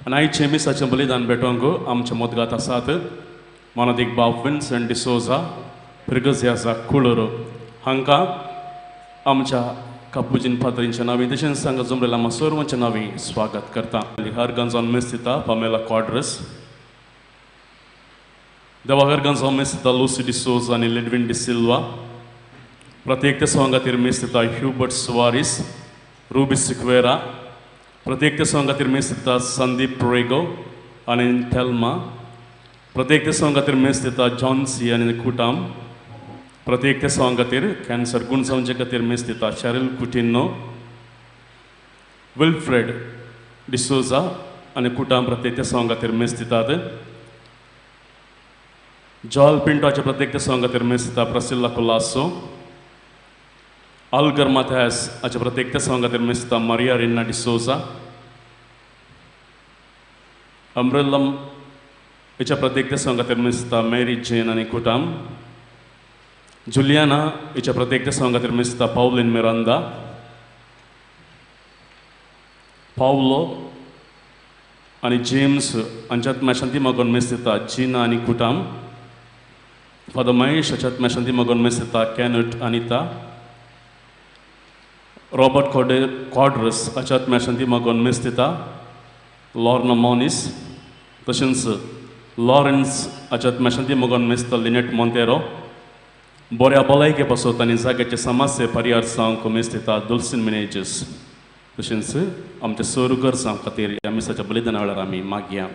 आनी आयचें मिसाचें बलिदान भेटोवंक आमचे मदगात आसात मानादीक बाब विन्संट डिसोजा प्रिगजियाचा कुळर हांकां आमच्या कापुजीन फादरींच्या नांवी तशेंच हांगा जमलेल्या आमच्या सर्वांच्या नांवी स्वागत करता. हरगंजान मिस दिता पामेला क्वाड्रस, देवा हरगंजान मिस दिता लुसी डिसोजा आनी लिडविन डिसिल्वा, प्रत्येक संघातीर मिस दिता ह्युबर्ट सुवारीस, रुबी सिक्वेरा, प्रत्येक संघातीर मिस दिता संदीप रेगो आनी थेल्मा, प्रत्येक संघातीर मिस दिता जॉन्सी आनी कुटाम, प्रत्येक संघातीर कॅन्सर गुण जावचे खातीर मिस दिता शॅरिल कुटिन्नो, विल्फ्रेड डिसोजा आनी कुटाम प्रत्येक संघातीर मिस दितात. जॉल पिंटोच्या प्रत्येक संघातीर मिस दिता प्रसिल्ला कुलासो, अल्गर माथायस हाच्या प्रत्येक संघातीर मिस दिता मारिया रिन्ना डिसोजा, अम्ब्रेलम हिच्या प्रत्येक संघातीर मिस दिता मेरी जेन आनी कुटाम, जुलियाना हिच्या प्रत्येक संघातीर मिस दिता पावलीन मिरांदा, पावलो आनी जेम्स हांच्या आत्म्या मागून मिस दिता जिना आनी कुटाम, फादर महेश हाच्या आत्म्या मागून मिस दिता कॅनट अनिता, रॉबर्ट क्वाड्रस हाच्या आत्म्या मागून मिस दिता लॉर्ना मॉनिस, तशेंच लॉरेन्स हाच्या आत्म्या मागून मिस दिता लिनेट मोंतेरो, बऱ्या भलायके पासत आनी जाग्याचे समस्ये परिहार जावंक मिस दिता दुलसीन मिनेजस, तशेंच आमच्या सर गरजां खातीर ह्या मिसाच्या बलिदाना वेळार आमी मागया.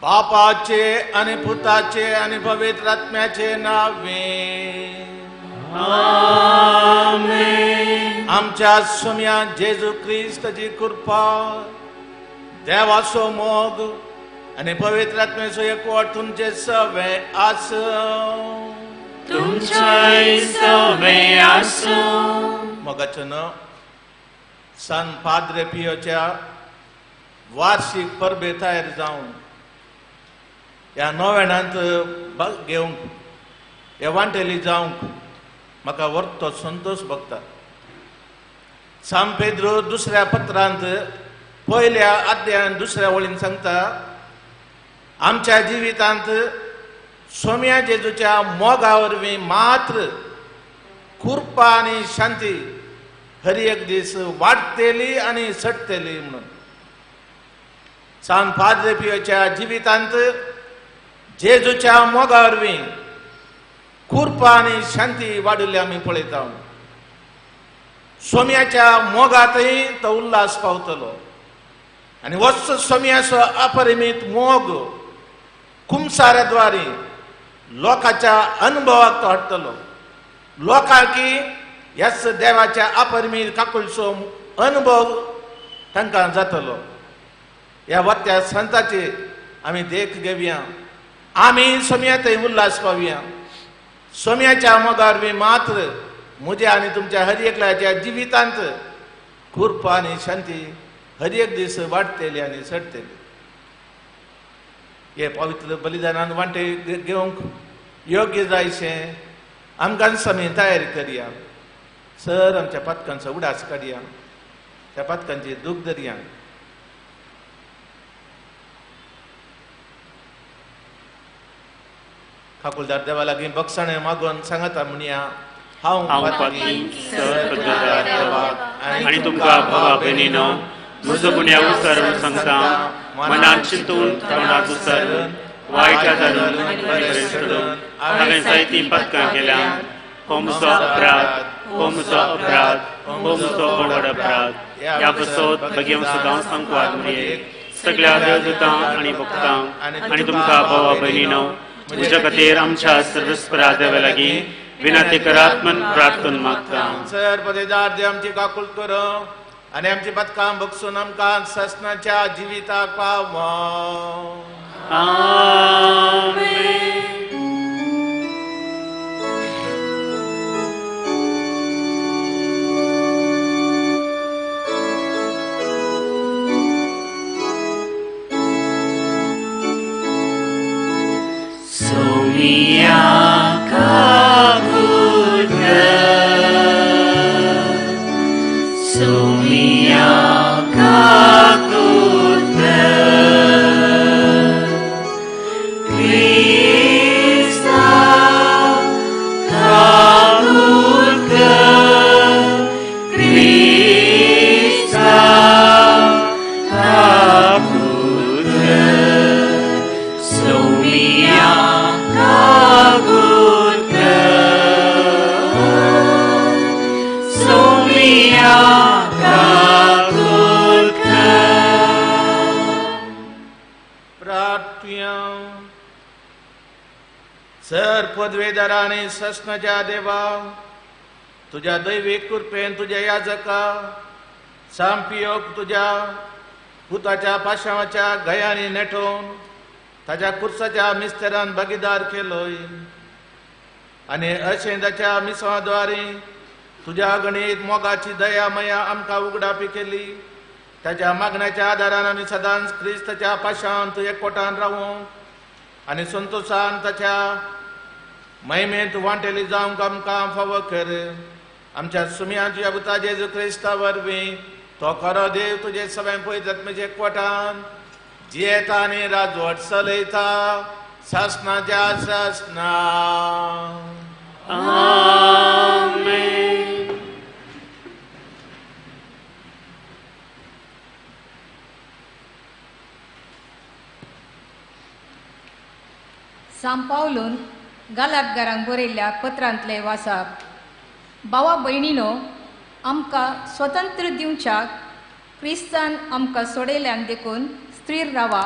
बापाचे आणि पुताचे आणि पवित्र आत्म्याचे नावे आमेन. आमच्या सोम्या जेजू क्रिस्ताची कृपा, देवाचो मोग आणि पवित्र आत्म्याचो एकवट तुमचे सवे आसूं, तुमच्याय सवे आसूं. मोगाचो न सान पाद्रे पियोच्या वार्षिक परबे तयार जावन ह्या नोवेणांत भाग घेवंक ह्या वांटेली जावंक म्हाका व्हरतो संतोश भोगता. सान पेद्रो दुसऱ्या पत्रांत पयल्या अध्यायान दुसऱ्या वळीन सांगता, आमच्या जिवितांत सोम्या जेजूच्या मोगा वरवीं मात्र कृपा आनी शांती हर एक दीस वाडटली आनी सडटली म्हणून. सान पाद्रे पियोच्या जिवितांत जेजूच्या मोगा वरवीं कृपा आनी शांती वाडिल्ली आमी पळयता. सोम्याच्या मोगांतय तो उल्हास पावतलो आनी वच सोम्याचो अपरिमीत मोग कुमसाऱ्याद्वारे लोकांच्या अनुभवाक तो हाडटलो. लोकांक ह्याच देवाच्या अपरिमीत काकुळचो अनुभव तांकां जातलो. ह्या वत्या संताची आमी देख घेवया. आमी सोम्या थंय उल्हास पावया. सोम्याच्या मोगार मात्र म्हज्या आनी तुमच्या हर एकल्याच्या जिवितांत कृपा आनी शांती हर एक दीस वाडटली आनी चडटली. हे पवित्र बलिदानान वांटे घेवंक योग्य जायशें आमकां आमी तयारी करया. सर आमच्या पातकांचो उडास काडया, त्या पातकांची दूख धरया. काकुलदार देवा लागीं बक्षाणें मागून सांगता म्हणया, हांव आनी तुमकां भावा भयणीनो म्हजो गुन्यांव उच्चारून सांगता, मनान चिंतून तोंडात उच्चारून वायट धरून बरें सोडून हांवें जायतीं पातकां केल्या. हो म्हजो अपराध, हो म्हजो अपराध, हो म्हजो व्हड अपराध. ह्या पासत भगेव सदां सांगवाद मरये सगळ्या देवदूतांक आनी भक्तांक आनी तुमकां भावा भयणीनो म्हज्या खातीर आमच्या सर्वस्परा देवा लागीं विनंती करात म्हण प्रार्थना मागता. सर पदेदार देव आमची काकूळ कर आनी आमची पातकां बक्षून आमकां ससनाच्या जिविताक पावो. आमेन. Sumia kakutka, Sumia kakutka, Krista kakutka, Krista kakutka, Sumia kakutka, Sumia kakutka. प्रार्थुया. सर पदवेदारा आनी ससनाच्या देवा, तुज्या दैवीक कृपेन तुज्या याजका सामपियोग तुज्या पुताच्या पाशावाच्या गयांनी नेटोवन ताच्या कुर्साच्या मिस्तेरान भागीदार केलोय आनी अशें ताच्या मिसवाद्वारे तुज्या गणीत मोगाची दया मया आमकां उगडापी केली. ताच्या मागण्याच्या आदारान आमी सदांच क्रिस्ताच्या पाशांत एकवटान रावूंक आनी संतोशान ताच्या महिमेंत वांटेली जावंक आमकां फावो कर. आमच्या सुम्या तुज्या पुता जेजू क्रिस्ता वरवीं तो खरो देव तुजे सगळ्यां पयत आत्म्याच्या एकवटान जियेता आनी राजवट चलयता सासनाच्या सासना. आमेन. सांव पावलून गालातगारांक बरयल्ल्या पत्रांतले वासाप. भावा भयणीनो, आमकां स्वतंत्र दिवच्याक क्रिस्तान आमकां सोडयल्यान देखून स्थिर रावा.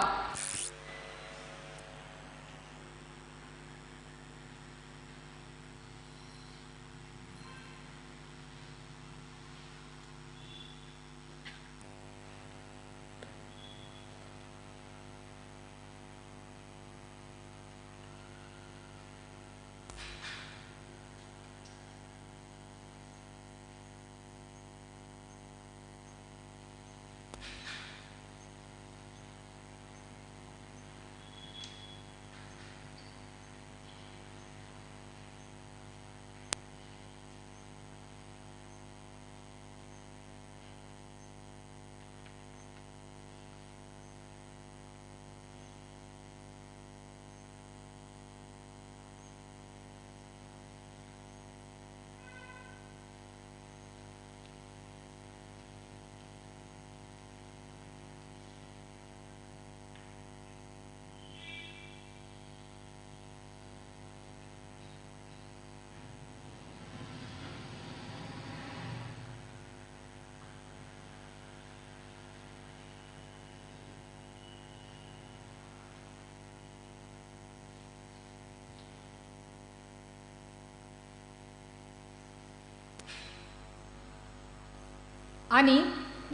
आनी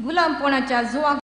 गुलामपणाच्या जुवाक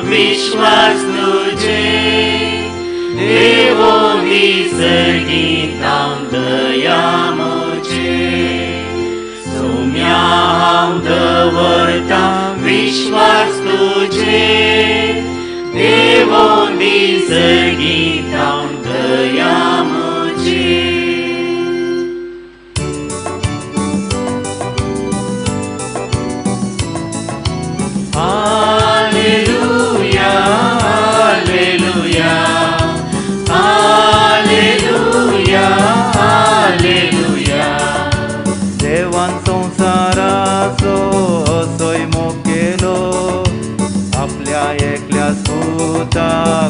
विश्वास तुझे देवो निसर्गीतां दया मुझे सौम्या दवरता विश्वास तुझे देवो निसर्गीतां दया मुझे।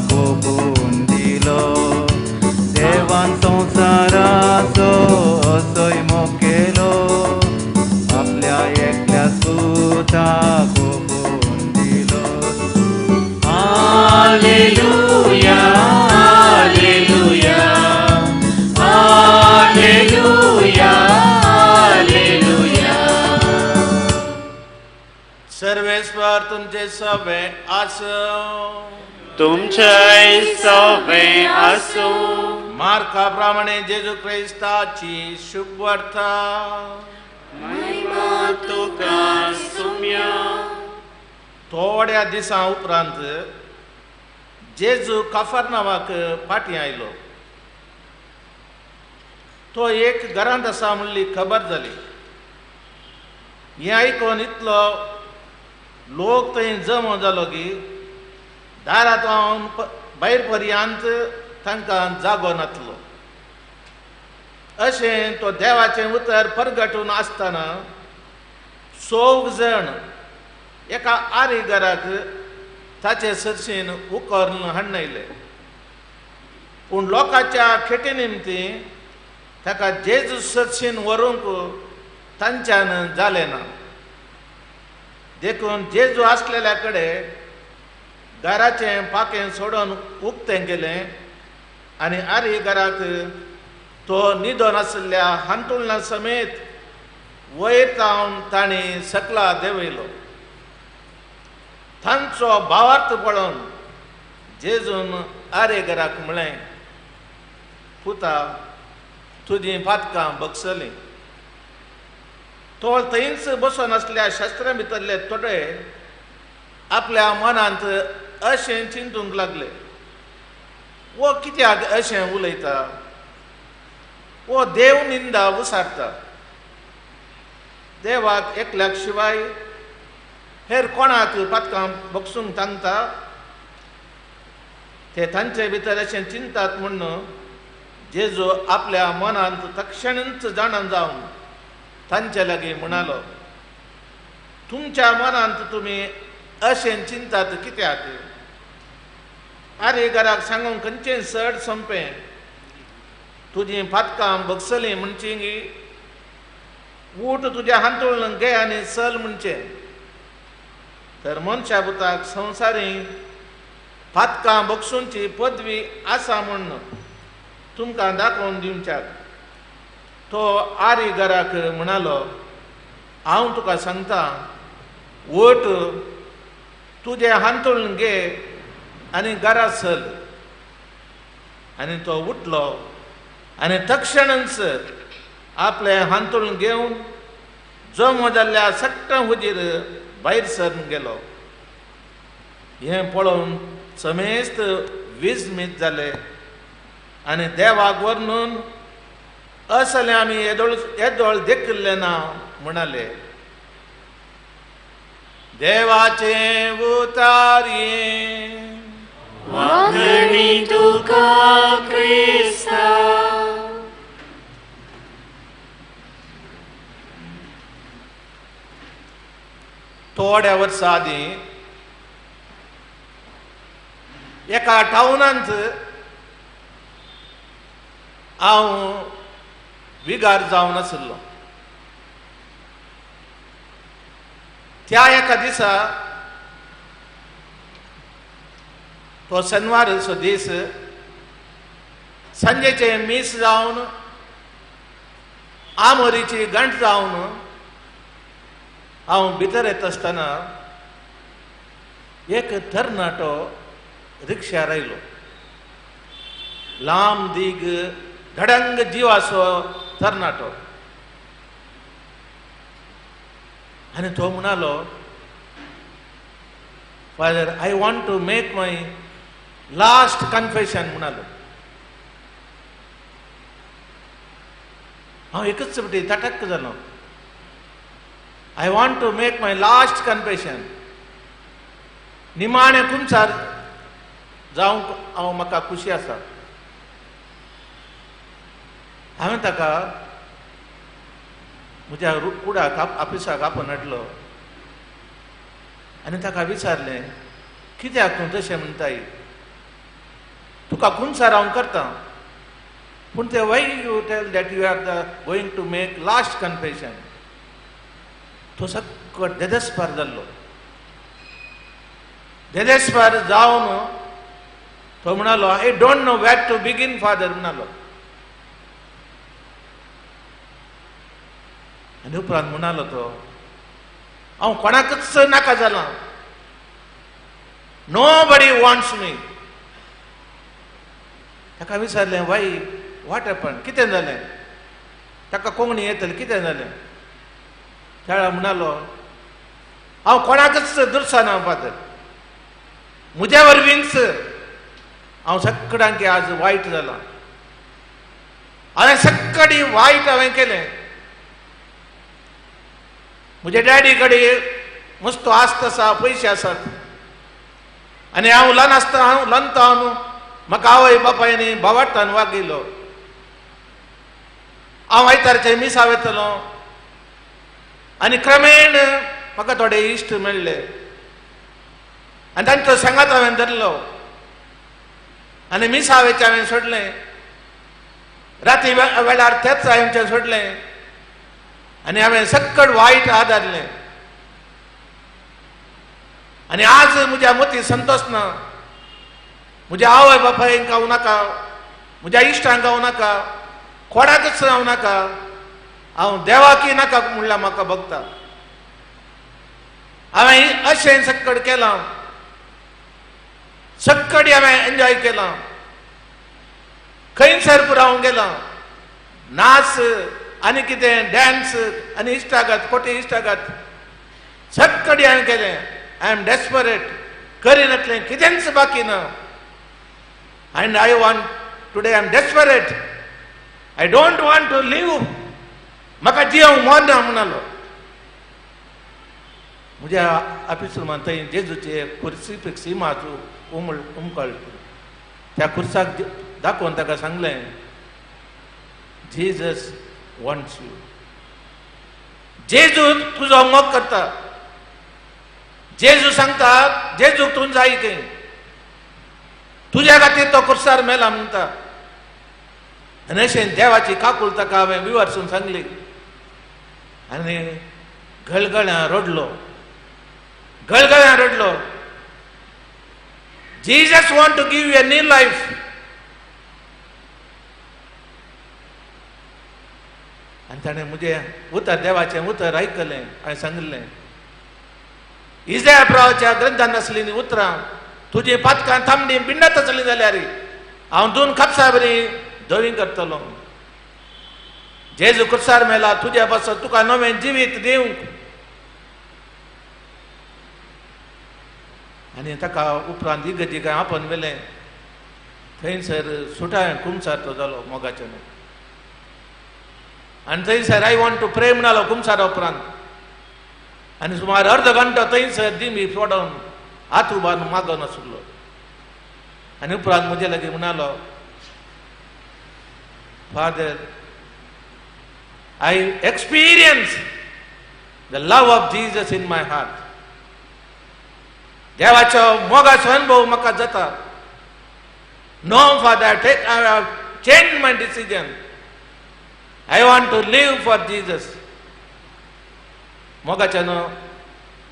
गोपून दिलो देवान संवसाराचो असोय मोग केलो आपल्या एकल्या सुता गोपून दिलो। Hallelujah hallelujah hallelujah hallelujah. Sarveshwar तुमचे सवे आसो तुमचे सवे आसो। मार्का प्रमाणे जेजू क्रिस्ताची शुभवार्ता। महिमा तुका सुम्या। थोड्या दिसां उपरांत जेजू कफरनावाक फाटीं आयलो। तो एक घरांत आसा म्हणली खबर जाली। हें आयकून इतलो लोक थंय जमो जालो की दारांत भायर पर्यंत तांकां जागो नातलो. अशें तो देवाचें उतर परगटून आसतना चौग जाण एका आरीगराक ताचे सरशीन उकरून हाडून, पूण लोकांच्या खेटी निमती ताका जेजू सरशीन व्हरूंक तांच्यान जालें ना. देखून जेजू आसलेल्या कडेन घराचें पाखें सोडून उक्तें केलें आनी आरीगराक तो न्हिदोन आशिल्ल्या हांतुळणा समेत वयर जावन तांणी सकला देंवयलो. तांचो भावार्थ पळोवन जेजून आरेगराक म्हळें, पुता, तुजीं पातकां बगसलीं. तो थंयच बसून आसल्या शास्त्रां भितरले थोडे आपल्या मनांत अशें चिंतूंक लागले, वो कित्याक अशें उलयता, वो देव निंदा उसारता, देवाक एकल्याक शिवाय हेर कोणाक पातकां बगसूंक तांगता. ते तांचे भितर अशें चिंतात म्हूण जेजू आपल्या मनांत तक्षणच जाणा जावन तांचे लागीं म्हणालो, तुमच्या मनांत तुमी अशें चिंतात कित्याक? आरे घराक सांगूंक खंयचें चड सोंपें, तुजीं पातकां बगसलीं म्हणची, ऊट तुज्या हांतुळून घे आनी चल म्हणचें. तर मनशा पुताक संवसारी पातकां बगसूंची पदवी आसा म्हूण तुमकां दाखोवन दिवच्याक तो आरी घराक म्हणालो, हांव तुका सांगता, वट तुजें हांतुळून घे आनी घरा चल. आनी तो उठलो आनी तक्षणच आपलें हांतुळून घेवन जमो जाल्ल्या सट्टां हुजीर भायर सरून गेलो. हें पळोवन समेस्त विस्मीत जाले आनी देवाक वर्णून असलें आमी येदोळ येदोळ देखिल्लें ना म्हणाले. देवाचें उतारयें वांगणी तुका क्रिस्ता. थोड्या वर्सां आदीं एका टावनांत हांव विगार जावन आशिल्लो. त्या एका दिसा, तो शेनवारचो दीस, सांजेचें मीस जावन आमोरीची गांठ जावन हांव भितर येता आसतना एक तरणाटो रिक्षार आयलो. लांब दीग धडंग जिवाचो तरणाटो. आनी तो म्हणालो, Father, I want to make my last confession म्हणालो. हांव एकच फावटी तटक जालो. I want to make my last confession. निमाणें कुमसार जावंक हांव म्हाका खुशी आसा. हांवें ताका म्हज्या कुडाक ऑफिसाक आपोवन हाडलो आनी ताका विचारलें, कित्याक तूं तशें म्हणटाय, तुका कुमसार हांव करता, पूण ते why you tell that you are the going to make last confession. तो सगळो देदेस्पार जाल्लो. देदेस्पार जावन तो म्हणालो, I don't know where to begin father म्हणालो. आनी उपरांत म्हणालो तो, हांव कोणाकच नाका जालां, नोबडी वॉन्ट्स मी. ताका विचारलें, वाय what happen, कितें जालें, ताका कोंकणी येतली, कितें जालें? त्या म्हणालो, हांव कोणाकच दुरसाना फादर, म्हज्या वरवींच हांव सगळ्यांक आज वायट जालां, हांवें सगळी वायट हांवें केलें. म्हज्या डॅडी कडेन मस्त आस्त आसा, पयशे आसात, आनी हांव ल्हान आसतना हांव ल्हान न्हू म्हाका आवय बापायनी बावाडटान वागयलो. हांव आयतारचें मिसा वयतलो आनी क्रमेण म्हाका थोडे इश्ट मेळ्ळे आनी तांचो सांगात हांवें धरलो आनी मिसावेचें हांवें सोडलें. राती वेळार तेच हांवें सोडलें आनी हांवें सक्कड वायट आदारलें. आनी आज म्हज्या मती संतोश ना. म्हज्या आवय बापायंक हांव नाका, म्हज्या इश्टांक हांव नाका, कोणाकच हांव नाका, हांव देवाकी नाका म्हणल्यार म्हाका भोगता. हांवें अशें सक्कड केलां, सक्कडी हांवें एन्जॉय केलां, खंयसर पुरो हांव गेलां, नाच आनी कितें डॅन्स आनी इश्टागत, खोटी इश्टागत सक्कडी हांवें केलें. I am desperate, करिनातलें कितेंच बाकी ना. And I want today I am desperate, I don't want to live. म्हाका जियोंक मोर ना म्हणालो. म्हज्या ऑफिस रुमान थंय जेजूचे कुर्सीफिक्स इमाज उमळ उमकळ त्या कुर्साक दाखोवन ताका सांगलें, जीजस वॉन्ट्स you. जेजू तुजो मोग करता. जेजू सांगता, जेजूक तूं जाय खंय, तुज्या खातीर तो कुर्सार मेला म्हणटा. आनी अशें देवाची काकूल ताका हांवें विवर्सून सांगली आनी गळगळ्यां रडलो, गळगळ्यां रडलो. Jesus want to give you a new life. आनी ताणें म्हजें उतर, देवाचें उतर आयकलें. हांवें सांगिल्लें, इजया प्रावाच्या ग्रंथान आसलीं उतरां, तुजी पातकां तांबडी बिंडत आसली जाल्यार हांव दोन कापसा बरी धवी करतलो. जेजू कुर्सार मेला तुज्या पासत, तुका नवें जिवीत दिवंक. आनी ताका उपरांत इगर्जी काय आपन व्हेलें, थंयसर सुटावें कुमसार तो जालो मोगाचें. आनी थंयसर I want to pray म्हणालो कुमसारा उपरांत. आनी सुमार अर्द घंटो थंयसर दिमी सोडून हात उबारून मागोन आसलो. आनी उपरांत म्हजे लागीं म्हणालो, Father, I experience the love of Jesus in my heart. देवाचो मोगाचो अनुभव म्हाका जाता. No Father, take I have change my decision. I want to live for Jesus. मोगाच्या न्हू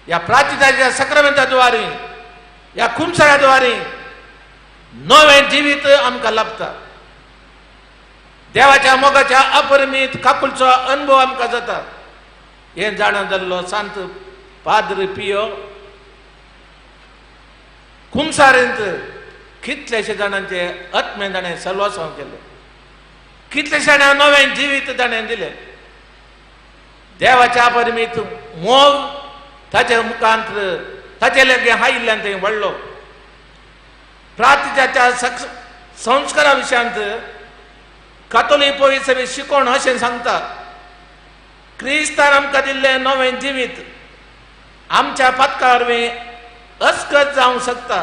ह्या प्राचिताच्या सक्रामेंता द्वारे, ह्या कुमसारा द्वारे नवें जिवीत आमकां लाभता. देवाच्या मोगाच्या अपरिमीत काकुलचो अनुभव आमकां जाता. हें जाणा जाल्लो सांत पाद्र पियो कुमसारेंत कितल्याशे जाणांचे आत्मे ताणें सल्वासांव केलें, कितल्याशे जाणां नवें जिवीत ताणें दिलें. देवाच्या अपरिमीत मोग ताच्या मुखांत ताचे लागीं आयिल्ल्यान थंय व्हडलो प्रातिच्या संस्कारा विशयांत कातोलीक पवित्र शिकोवण अशें सांगता, क्रिस्तान आमकां दिल्लें नवें जिवीत आमच्या पातका वरवीं अस्कत जावंक शकता.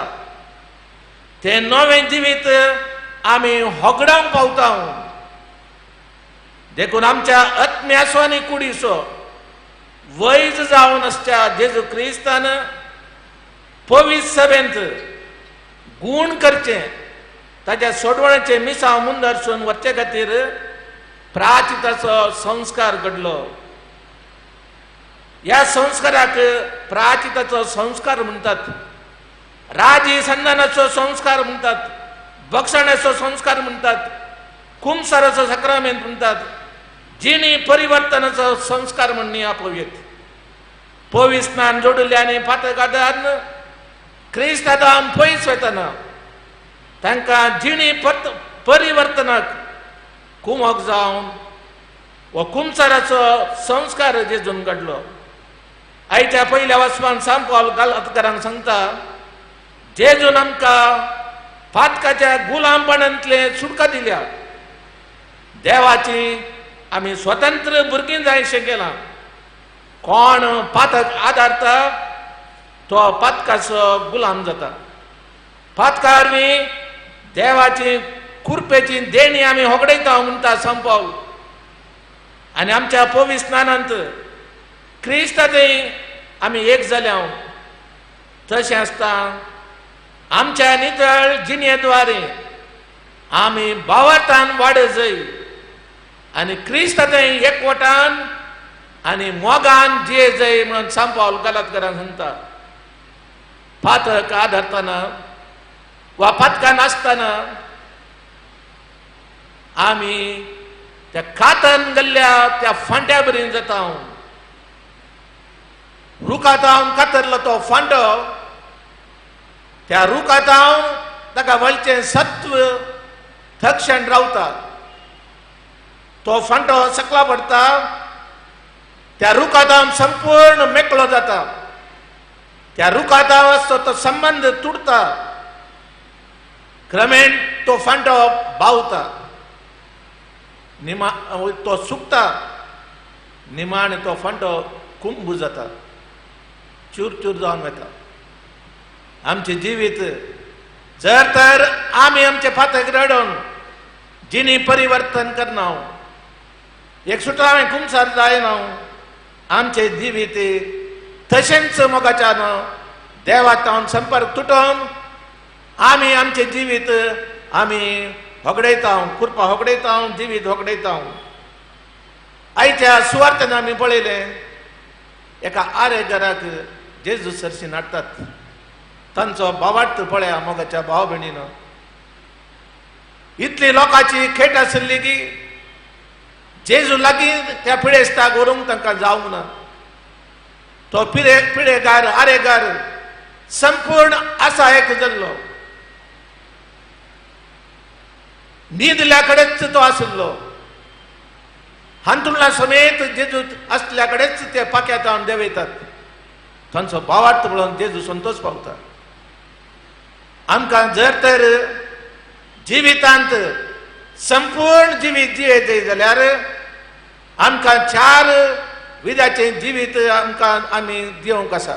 तें नवें जिवीत आमी होगडावंक पावता. देखून आमच्या आत्म्याचो आनी कुडीचो वैज जावन आसच्या जेजू क्रिस्तान पवित्र सभेंत गूण करचें, ताच्या सोडवण्याचें मिसांव मुंदरसून वचचे खातीर प्राचिताचो संस्कार घडलो. ह्या संस्काराक प्राचिताचो संस्कार म्हणटात, राजी संधानाचो संस्कार म्हणटात, बक्षण्याचो संस्कार म्हणटात, कुमसाराचो सक्रामेंत म्हणटात, जिणी परिवर्तनाचो संस्कार म्हण आपोवयेत. पवित्र स्नान जोडिल्ले आनी फातर आदारान क्रिस्तादान पयस वतना तांकां जिणी परिवर्तनाक कुमक जावन हो कुमसाराचो संस्कार जेजून घडलो. आयच्या पयल्या वाचपान सांपाल गालातकारांक सांगता, जेजून आमकां पातकाच्या गुलामपणांतले सुटका दिल्या. देवाची आमी स्वतंत्र भुरगीं जायशें केलां. कोण पातक आदारता तो पातकाचो गुलाम जाता. पातका वरवीं देवाची कृपेची देणी आमी होगडयता म्हणटा संपाव. आनी आमच्या पवित्र स्नानांत क्रिस्तांतय आमी एक जाल्या. तशें आसता आमच्या नितळ जिणेद्वारे आमी भावार्थान वाडत जाय आनी क्रिस्तांतय एकवटान आनी मोगान जिये जाय म्हणून संपावल गलातकारान सांगता. पातक आदारतना वा पातकान आसतना आमी त्या कातन गेल्ल्या त्या फांट्या बरीन जाता. रुखातावन कातरलो तो फांटो, त्या रुखातावन ताका वळचें सत्व थक्षण रावता. तो फांटो सकला पडटा, त्या रुखातावन संपूर्ण मेकळो जाता. त्या रुखातावन आसतो तो संबंद तुटता, क्रमेण तो फांटो बावता, निमा तो सुकता, निमाणे तो फांटो कुंभ जाता, चूर चूर जावन वता. आमचें जिवीत जर तर आमी आमचे फातक रडोवन जिणी परिवर्तन करना, एक सुटरावें कुमसार जायना, आमचें जिवीत तशेंच मोगाच्यान देवातावन संपर्क तुटोवन आमी आमचें जिवीत आमी होगडयता, कृपा होगडयता, जिवीत होगडयता. आयच्या सुवार्थान आमी पळयलें एका आरेगराक जेजू सरशी हाडटात. तांचो भावार्थ पळया मोगाच्या भाव भयणीन. इतली लोकांची खेट आशिल्ली की जेजू लागीं त्या पिडेस्ताक व्हरूंक तांकां जावंक ना. तो पिडेगार आरेगार संपूर्ण आसा एक जाल्लो, न्हिदल्या कडेच तो आशिल्लो. हांतुळा समेत जेजू आसल्या कडेच ते पाक्यात देंवयतात. तांचो भावार्थ पळोवन जेजू संतोश पावता. आमकां जर तर जिवितांत संपूर्ण जिवीत जियेत जाल्यार आमकां चार विधाचें जिवीत आमकां आमी दिवंक आसा.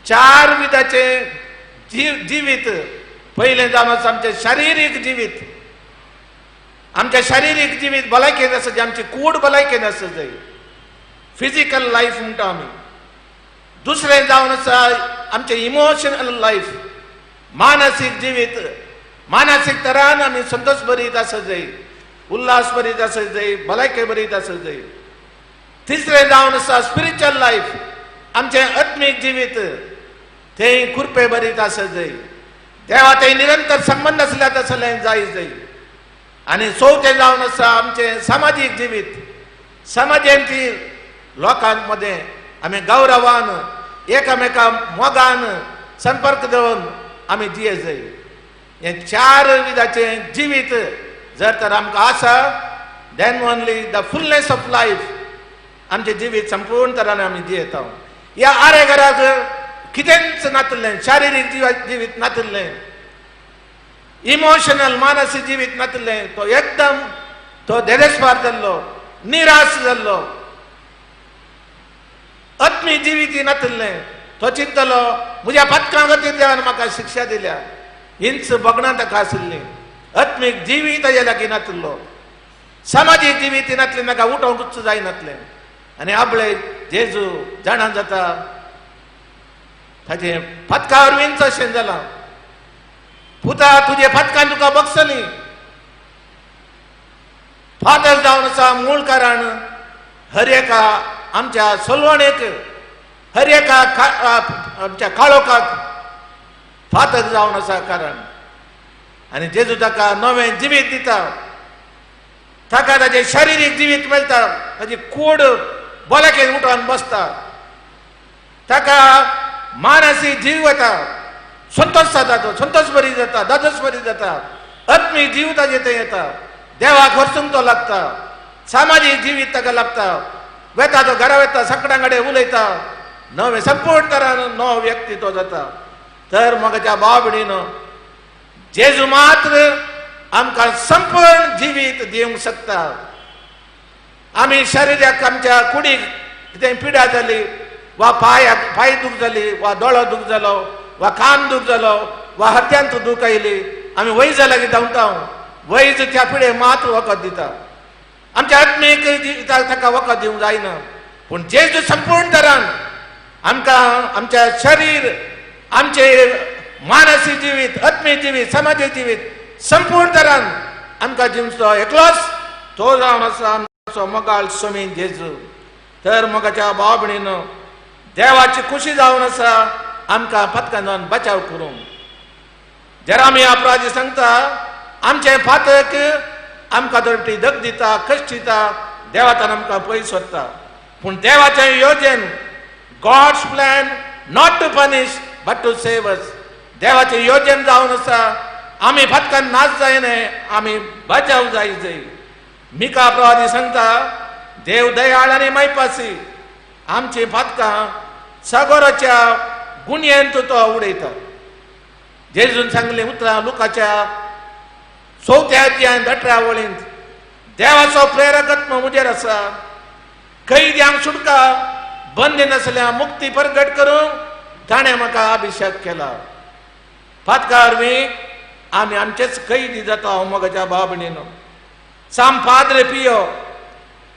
चार विधाचें जिवीत. पयलें जावन आसा आमचें शारिरीक जिवीत. आमच्या शारिरीक जिवीत भलायकेन आसा जाय, आमची कूड भलायकेन आसा जाय, फिजिकल लायफ म्हणटा आमी. दुसरें जावन आसा आमचें इमोशनल लायफ, मानसीक जिवीत. मानसीक तरान आमी संतोश भरीत आसा जाय, उल्हास भरीत आसा जाय, भलायके भरीत आसा जाय. तिसरें जावन आसा स्पिरिच्युअल लायफ, आमचें आत्मीक जिवीत, तें कृपे भरीत आसा जाय, देवा ते निरंतर संबंद आसल्यार तसलें जाय जाय. आनी चवथें जावन आसा आमचें सामाजीक जिवीत. समाजेंत लोकां मदें आमी गौरवान एकामेका मोगान संपर्क दवरून आमी जिये जाय. हें चार विधाचें जिवीत जर तर आमकां आसा, then only the fullness of life, आमचें जिवीत संपूर्ण तरान आमी जियेता. ह्या आरेघराक कितेंच नातिल्लें, शारिरीक जिवीत नातिल्लें, इमोशनल मानसीक जिवीत नातिल्लें, तो एकदम तो धेरेस्पार जाल्लो, निराश जाल्लो, आत्मी जिवीत नातिल्लें. तो चिंतलो म्हज्या पातकां खातीर देवान म्हाका शिक्षा दिल्या, हींच भगणां ताका आशिल्लीं. आत्मीक जिवीत ताज्या लागीं नातिल्लो, सामाजीक जिवीत नातलें, ताका उठोवंकूच जायनातलें. आनी आपले जेजू जाणा जाता ताचें पातका वरवींच अशें जालां. पुता तुजे पातकान तुका बगसली. फादर जावन आसा मूळ कारण हर एका आमच्या सलवणेक, हर एका आमच्या काळोखाक फातर जावन आसा कारण. आनी जेजू ताका नवें जिवीत दिता, ताका ताचें शारिरीक जिवीत मेळटा, ताची कूड भलायकेन उठून बसता, ताका मानसीक जीव वता, संतोश जाता, तो संतोश बरी जाता, दादोस बरी जाता, आत्मीक जीव ताजे थंय येता, देवाक वचूंक तो लागता, सामाजीक जिवीत ताका लागता, वेता तो घरा वेता, सगळ्यां कडेन उलयता, नवें संपूर्ण तरान नवो व्यक्ती तो जाता. तर म्हज्या भाव भयणीनो, जेजू मात्र आमकां संपूर्ण जिवीत दिवंक शकता. आमी शरिराक आमच्या कुडीक कितें पिडा जाली वा पांय दूख जाली वा दोळो दूख जालो वा कान दूख जालो वा हत्यांत दूख आयली आमी वैजा लागीं धांवता. वैज त्या पिडे मात वखद दिता, आमच्या आत्मीक जिविताक ताका वखद दिवंक जायना. पूण जेजू संपूर्ण तरान आमकां आमच्या शरीर, आमचे मानसी जिवीत, आत्मीक जिवीत, समाजीक जिवीत संपूर्ण तरान आमकां जिवचो एकलोच तो जावन आसा आमचो मोगाळ स्वामी जेजू. तर मोगाच्या भाव भयणीनो, देवाची खुशी जावन आसा आमकां पातकां बचाव करूंक. जेरामी अपराधी सांगता आमचें पातक आमकां दोटी दग दिता, कश्ट दिता, देवातान आमकां पयस वता. पूण देवाचें योजन, God's plan not to punish but to save us. देवाचें योजन जावन आसा आमी फातकान नाच जायना, आमी बचाव जाय जाय. मिका प्रवादी सांगता देव दयाळ आनी मायपासी, आमची फातकां सागोराच्या गुणयेंत तो उडयता. जेजून सांगलें उतरां लुकाच्या 4थ्या अध्यायांत 18 वळींत, देवाचो प्रेरक आत्मा म्हजेर आसा, कैद्यांक सुटका, बंदी नासल्या मुक्ती परगट करूंक ताणें म्हाका अभिशेक केला. पातका वरवीं आमी आमचेच कैदी जाता. मोगाच्या भाव भयणीनो, साम पाद्रे पियो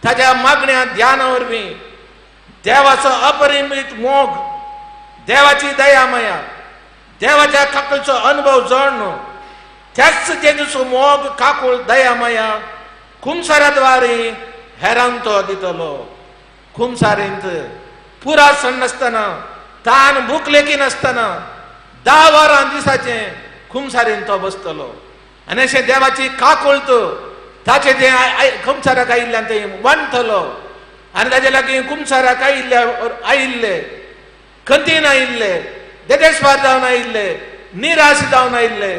ताज्या मागण्या ध्याना वरवीं देवाचो अपरिमित मोग, देवाची दया माया, देवाच्या काकळचो अनुभव जाण, त्याच जेजूचो मोग, काकूळ, दया माया कुमसाराद्वारे हेरांक तो दितलो. कुमसारींत पुरा सण नासतना, तान भूक लेखी नासतना 10 वरां दिसाचें कुमसारीन तो बसतलो. आनी अशें देवाची काकूळत ताचें जें कुमसाराक आयिल्ल्यान तें वांटतलो. आनी ताजे लागीं कुमसाराक आयिल्ले खंतीन आयिल्ले, देदेस्वार जावन आयिल्ले, निराश जावन आयिल्ले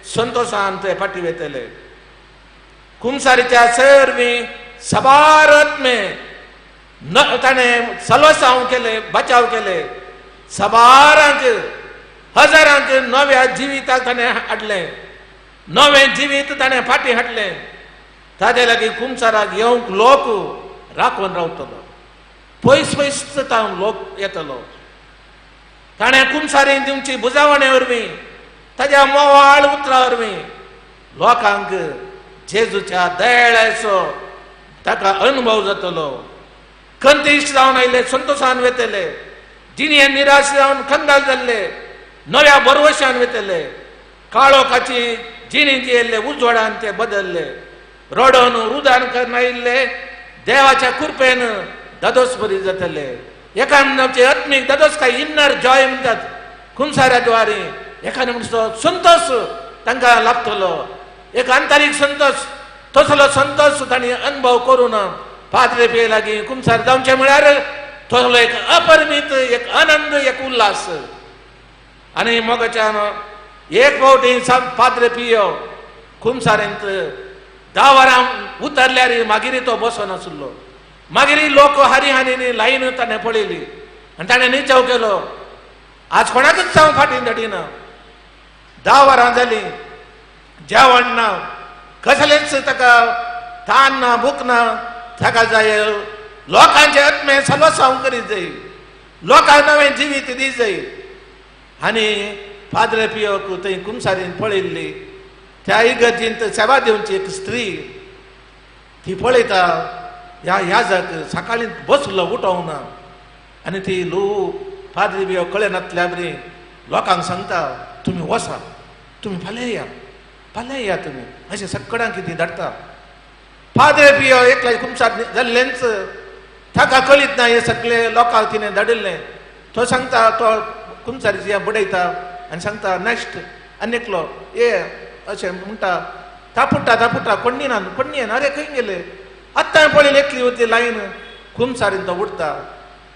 संतोशान ते फाटी वेतले. कुमसारीच्या सर्वी सबार आत्मे ताणें सलवसांव केले, बचाव केले. सबारांक हजारांक नव्या जिविताक ताणें हाडलें, नवें जिवीत ताणें फाटीं हाडलें. ताजे लागीं कुमसाराक येवंक लोक राखून रावतलो, पयस पयस तावन लोक येतलो. ताणें कुमसारीन दिवची बुजावणे वरवीं, ताज्या मोवाळ उतरां वरवीं लोकांक जेजूच्या दयाळाचो ताका अनुभव जातलो. खंतीश जावन आयले संतोशान वेतले, जिणें निराश जावन कंगाल जाल्ले नव्या भरवशान वेतले. काळोखाची जिणी जियेल्ले उजवाडान ते बदलले. रडोन रुदान करनायिल्ले देवाच्या कृपेन दादोस बरी जातले. एखाद्याचे आत्मीक दादोस काय इन्नर जॉय म्हणटात कुमसाऱ्या द्वारे एखाद्या मनशाचो संतोष तांकां लाभतलो, एक आंतरीक संतोष. तसलो संतोष तांणी अनुभव करून पाद्रे पिये लागीं कुमसार जावचें म्हळ्यार तसलो एक अपरिमीत एक आनंद, एक उल्हास. आनी मोगाच्यान एक फावटी पाद्रे पियो कुमसारेंत 10 वरां उतरल्यार मागीर तो बसोन आसलो. मागीर लोक हारी हानी लायन ताणें पळयली आनी ताणें निचाव केलो, आज कोणाकूच हांव फाटीं धाडिना. 10 वरां जालीं, जेवण ना, कसलेंच ताका तान ना, भूक ना. ताका जाय लोकांचे आत्मे सलवसांव करीत जाय, लोकांक नवें जिवीत दी जाय. आनी पाद्रे पियोक थंय कुमसारीन पळयल्ली त्या इगर्जींत सेवा दिवची एक स्त्री, ती पळयता ह्या याजक सकाळीं बसलो उठोवना. आनी ती ल्हवू पाद्री बियो कळनातल्या बरी लोकांक सांगता, तुमी वसा, तुमी फाल्यां या, फाल्यां या तुमी, अशें सगळ्यांक ती धाडटा. पाद्रे पियो एकल्या कुमसार जाल्लेंच ताका कळीत ना हे सगळे लोकांक तिणें धाडिल्लें. तो सांगता, तो कुमसारीची बडयता आनी सांगता नेक्स्ट. आनी एकलो ये अशें म्हणटा, तापुट्टा तापुट्टा कोण्णी ना, कोण्णी येना, अरे खंय गेले? आत्तां पळयली एकली उरती लायन. कुमसारीन तो उठता,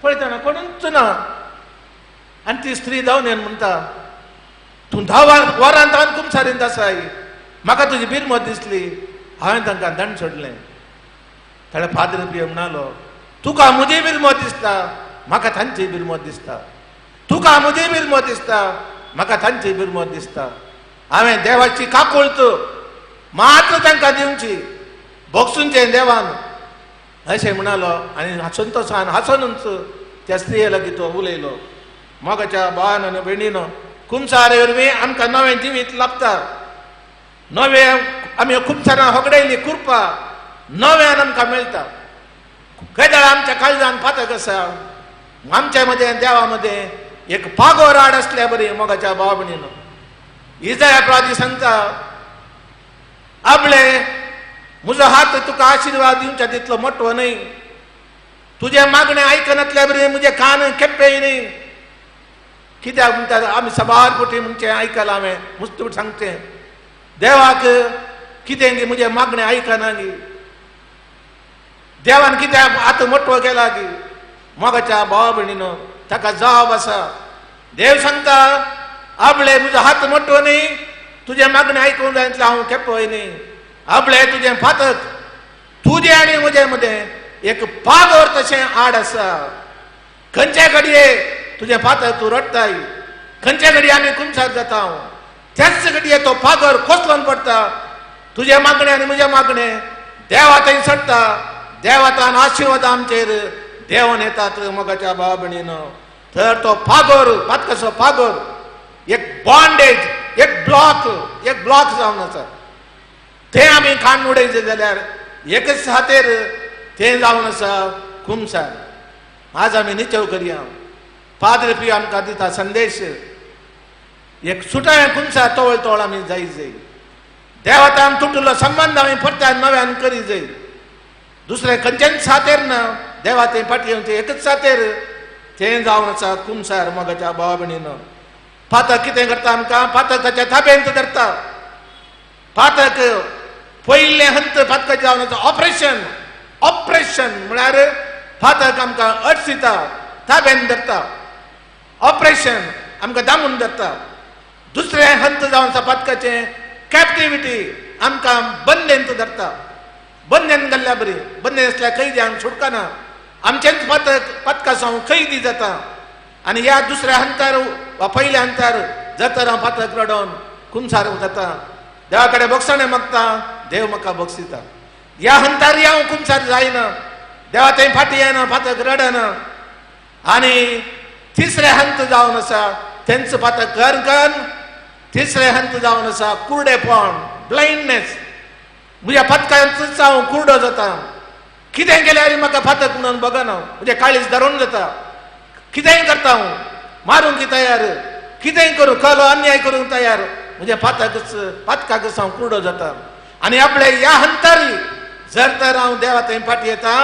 पळयतना कोणूच ना. आनी ती स्त्री जावन येवन म्हणटा, तूं 10 वरां तावन कुमसारीन आसाय, म्हाका तुजी बिरमत दिसली, हांवें तांकां दंड सोडलें. ताणें पाद्र पियो म्हणालो, तुका म्हजी बिरमत दिसता, म्हाका तांची बिरमत दिसता. तुका म्हजी बिरमत दिसता, म्हाका तांची बिरमत दिसता. हांवें देवाची काकुळत मात्र तांकां दिवची, भोगसूनचें देवान, अशें म्हणालो. आनी संतोशान हांसोनूच त्या स्त्रिये लागीं तो उलयलो. मोगाच्या भावान आनी भयणीनो, कुमसारे वरवीं आमकां नवें जिवीत लाभता. नवें आमी कुमसारां होगडायली कृपा नव्यान आमकां मेळटा. केदळ आमच्या काळजान फातक आसा, आमच्या मदें देवा मदें एक पागोर आड आसल्या बरी. मोगाच्या भाव भयणीनो, इजाया प्रवादी सांगता, आपले म्हजो हात तुका आशिर्वाद दिवच्या तितलो मोटो न्हय, तुजें मागणें आयकनातल्या बरी म्हजे कान खेप्पेय न्हय. कित्याक म्हणटा आमी सबार पटी म्हणचें आयकलां हांवें, मुस्त सांगचें देवाक कितें गी म्हजें मागणें आयकना गी, देवान कित्याक आतां मोटो केला गी. मोगाच्या भावा भयणीनो, ताका जबाब आसा. देव सांगता, आपले म्हजो हात मोटो न्हय, तुजें मागणें आयकूंक जाय इतलें हांव खेपय न्हय. आपले तुजें फातक तुजें आनी म्हजें मदें एक पागोर तशें आड आसा. खंयच्या घडये तुजें फातक तूं रडटाय, खंयच्या घडये आमी कुमसार जाता, त्याच घडये तो पागोर कोसलोन पडटा. तुजें मागणें आनी म्हजें मागणें देवा थंय चडटा, देवातान आशिर्वाद आमचेर देवन येतात. मोगाच्या भाव भयणीनो, तर तो पागोर पातकाचो पागोर एक बॉन्डेज, एक ब्लॉक, एक ब्लॉक जावन आसा. तें आमी काडून उडयचें जाल्यार एकच हातेर तें जावन आसा कुमसार. आज आमी निचेव करया. पाद्र पियो आमकां दिता संदेश, एक सुटावें कुमसार तवळ तवळ आमी जाय जाय. देवातान तुटलो संबंद आमी परत्यान नव्यान करी जाय. दुसरें खंयचेंच सातेर ना, देवा तें फाटी येवचें एकच सातेर तें जावन आसा कुमसार. मोगाच्या भावा भयणीनो, पातक कितें करता आमकां? पातक ताच्या ताब्यांत धरता. पातक पयलें हंत पातकाचें जावन आसा ऑपरेशन. ऑपरेशन म्हळ्यार फातक आमकां अडसिता, ताब्यान धरता. ऑपरेशन आमकां दामून धरता. दुसरें हंत जावन आसा पातकाचें कॅप्टिविटी, आमकां बंदेंत धरता. बंदेन घाल्ल्या बरी, बंदेन आसल्यार कैद्यांक सुटकाना. आमचेंच पातक पातका सावन कैदी जाता. आनी ह्या दुसऱ्या हंतार वा पयल्या हंतार जर हांव पातक रडोवन कुमसार जाता, देवा कडेन बोगसणें मागता, देव म्हाका बोगसिता. ह्या हंतार हांव कुमसार जायना, देवा थंय फाटीं येना, पातक रडना. आनी तिसरें हंत जावन आसा तेंच पातक कर कर. तिसरें हंत जावन आसा कुर्डेपण, ब्लायंडनेस. म्हज्या पातकांतच हांव कुर्डो जाता. कितें केल्यार म्हाका फातक म्हणून बगना, म्हजें काळीज धरून जाता. कितेंय करता हांव, मारूंक तयार, कितेंय करूं, कलो अन्याय करूंक तयार. म्हजें पातकच पातकाकच हांव कुर्डो जाता. आनी आपले ह्या हंतारी जर तर हांव देवा थंय फाटी येता,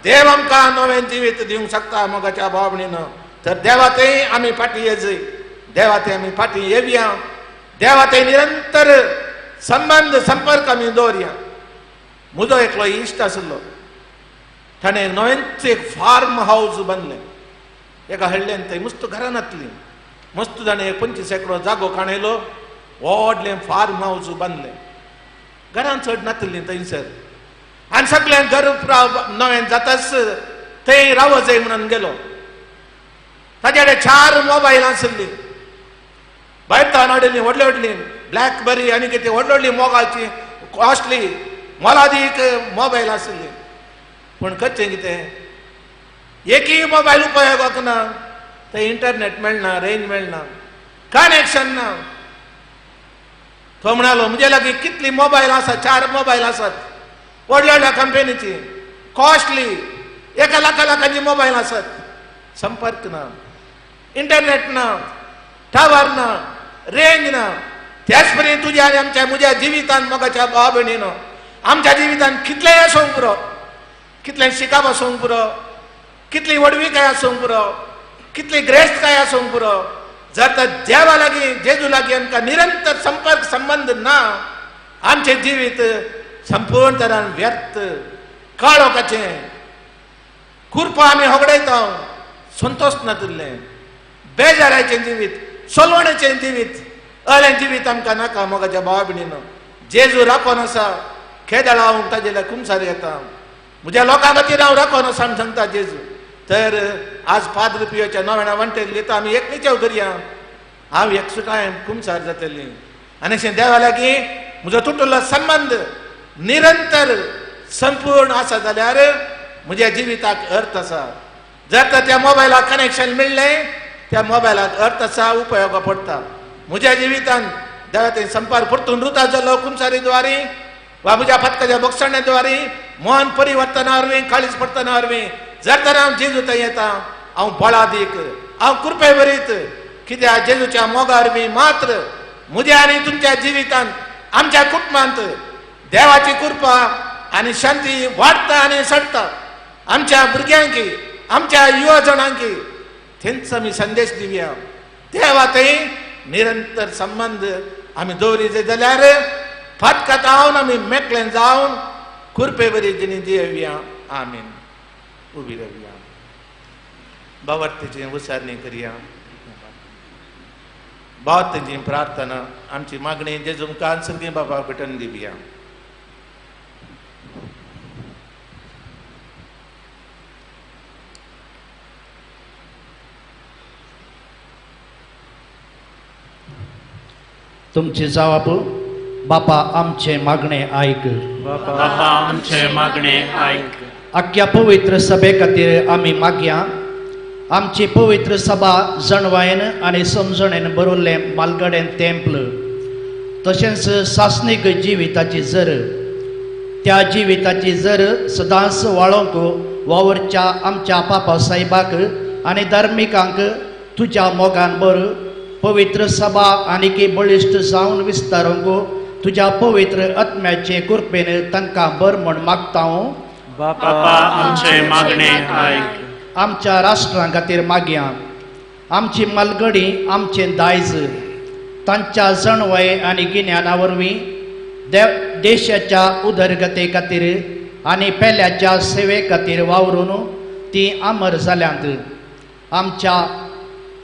देव आमकां नवें जिवीत दिवंक शकता. मोगाच्या भाव भयणीनो, तर देवा थंय आमी फाटी येजय, देवा थंय आमी फाटी येवया, देवा थंय निरंतर संबंद संपर्क आमी दवरया. म्हजो एकलो इश्ट आशिल्लो, ताणें नवेंच एक फार्म हावज बांदलें एका हळ्ळेन. थंय मस्त घरां नातली, मस्त ताणें एक 25 एकरो जागो काणयलो, व्हडलें फार्म हावज बांदलें. घरां चड नातलीं थंयसर. आनी सगळ्यांक घर नवें जाताच थंय राव जाय म्हणून गेलो. ताचे कडेन 4 मोबायल आशिल्लीं, भायर तान हाडिल्लीं, व्हडली व्हडली ब्लॅकबेरी आनी कितें व्हडली व्हडली मोगाची कॉस्टली मोलादीक मोबायल आशिल्ली. पूण करचें कितें, एकय मोबायल उपयोगाक ना. थंय इंटरनेट मेळना, रेंज मेळना, कनेक्शन ना. तो म्हणालो, म्हजे लागीं कितली मोबायल आसा, 4 मोबायल आसात, व्हडल्या व्हडल्या कंपनीची कॉस्टली 1 लाखा लाखांची मोबायल आसात. संपर्क ना, इंटरनेट ना, टावर ना, रेंज ना. त्याच परी तुज्या आनी आमच्या म्हज्या जिवितान मोगाच्या भाव भयणीनो, आमच्या जिवितान कितलेंय आसूंक पुरो, कितलें शिकप आसूंक पुरो, कितली व्हडविकाय आसूंक पुरो, कितली ग्रेस्तकाय आसूंक पुरो, जर तर देवा लागीं जेजू लागीं आमकां निरंतर संपर्क संबंद ना, आमचें जिवीत संपूर्ण तरान व्यर्थ, काळोखाचें. कुरपा आमी होगडायता, संतोश नातिल्लें, बेजाराचें जिवीत, सोलवणेचें जिवीत, अलें जिवीत आमकां नाका. मोगाच्या भावा भयणीनो, जेजू राखोन आसा, खेदळ हांव ताजेल्या कुमसार येता, म्हज्या लोकां खातीर हांव राखोन आसा म्हण सांगता जेजू. तर आज पाद्र पियोच्या नव्यान वांटेक घेता आमी एक निचेव करया, हांव एक सुटाय कुमसार जातली. आनी अशें देवा लागीं म्हजो तुटलो संबंद निरंतर संपूर्ण आसा जाल्यार म्हज्या जिविताक अर्थ आसा. जर तर त्या मोबायलाक कनेक्शन मेळ्ळें, त्या मोबायलाक अर्थ आसा, उपयोग पडटा. म्हज्या जिवितान देवा ते संपार परतून रुता जालो कुमसारी द्वारी वा म्हज्या फातकाच्या बक्षाणे द्वारी मन परिवर्तना वरवीं काळीज पडतना वरवीं जर तर हांव जेजू थंय येता हांव बळादीक हांव कृपे भरीत कित्याक जेजूच्या मोगा वरवीं मात्र म्हज्या आनी तुमच्या जिवितान आमच्या कुटुंबांत देवाची कृपा आनी शांती वाडटा आनी सडटा. आमच्या भुरग्यांकी आमच्या युवा जणांकी थंयच आमी संदेश दिवया. देवा थंय निरंतर संबंद आमी दवरिजे जाल्यार फातकातावन आमी मेकळे जावन कृपे बरी जिणी दिवया. आमीन. उबी रावया. बावर्तीची उसारणी करया. बावर्तीची प्रार्थना आमची मागणी जेजू मुखार सगळीं बाबा भेटून दिवया. तुमची जवाब बापा आमचे मागणे आयक. बापा आमचे मागणे आयक. आख्या पवित्र सभे खातीर आमी मागया. आमची पवित्र सभा जणवायन आनी समजणेन बरयल्लें मालगडेन तेंपल तशेंच सासणीक जिविताची जर त्या जिविताची जर सदांच वाळोवंक वावरच्या आमच्या पापा साहेबाक आनी धार्मिकांक तुज्या मोगान बर पवित्र सभा आनीक बळिश्ट जावन विस्तारूंक तुज्या पवित्र आत्म्याचे कृपेन तांकां बर म्हण मागता. बापा आमचे मागणे आयक. आमच्या राष्ट्रां खातीर मागया. आमची मालगडी आमचें दायज तांच्या जणवय आनी गिन्याना वरवीं देशाच्या उदरगते खातीर आनी पेल्याच्या सेवे खातीर वावरून ती अमर जाल्यांत. आमच्या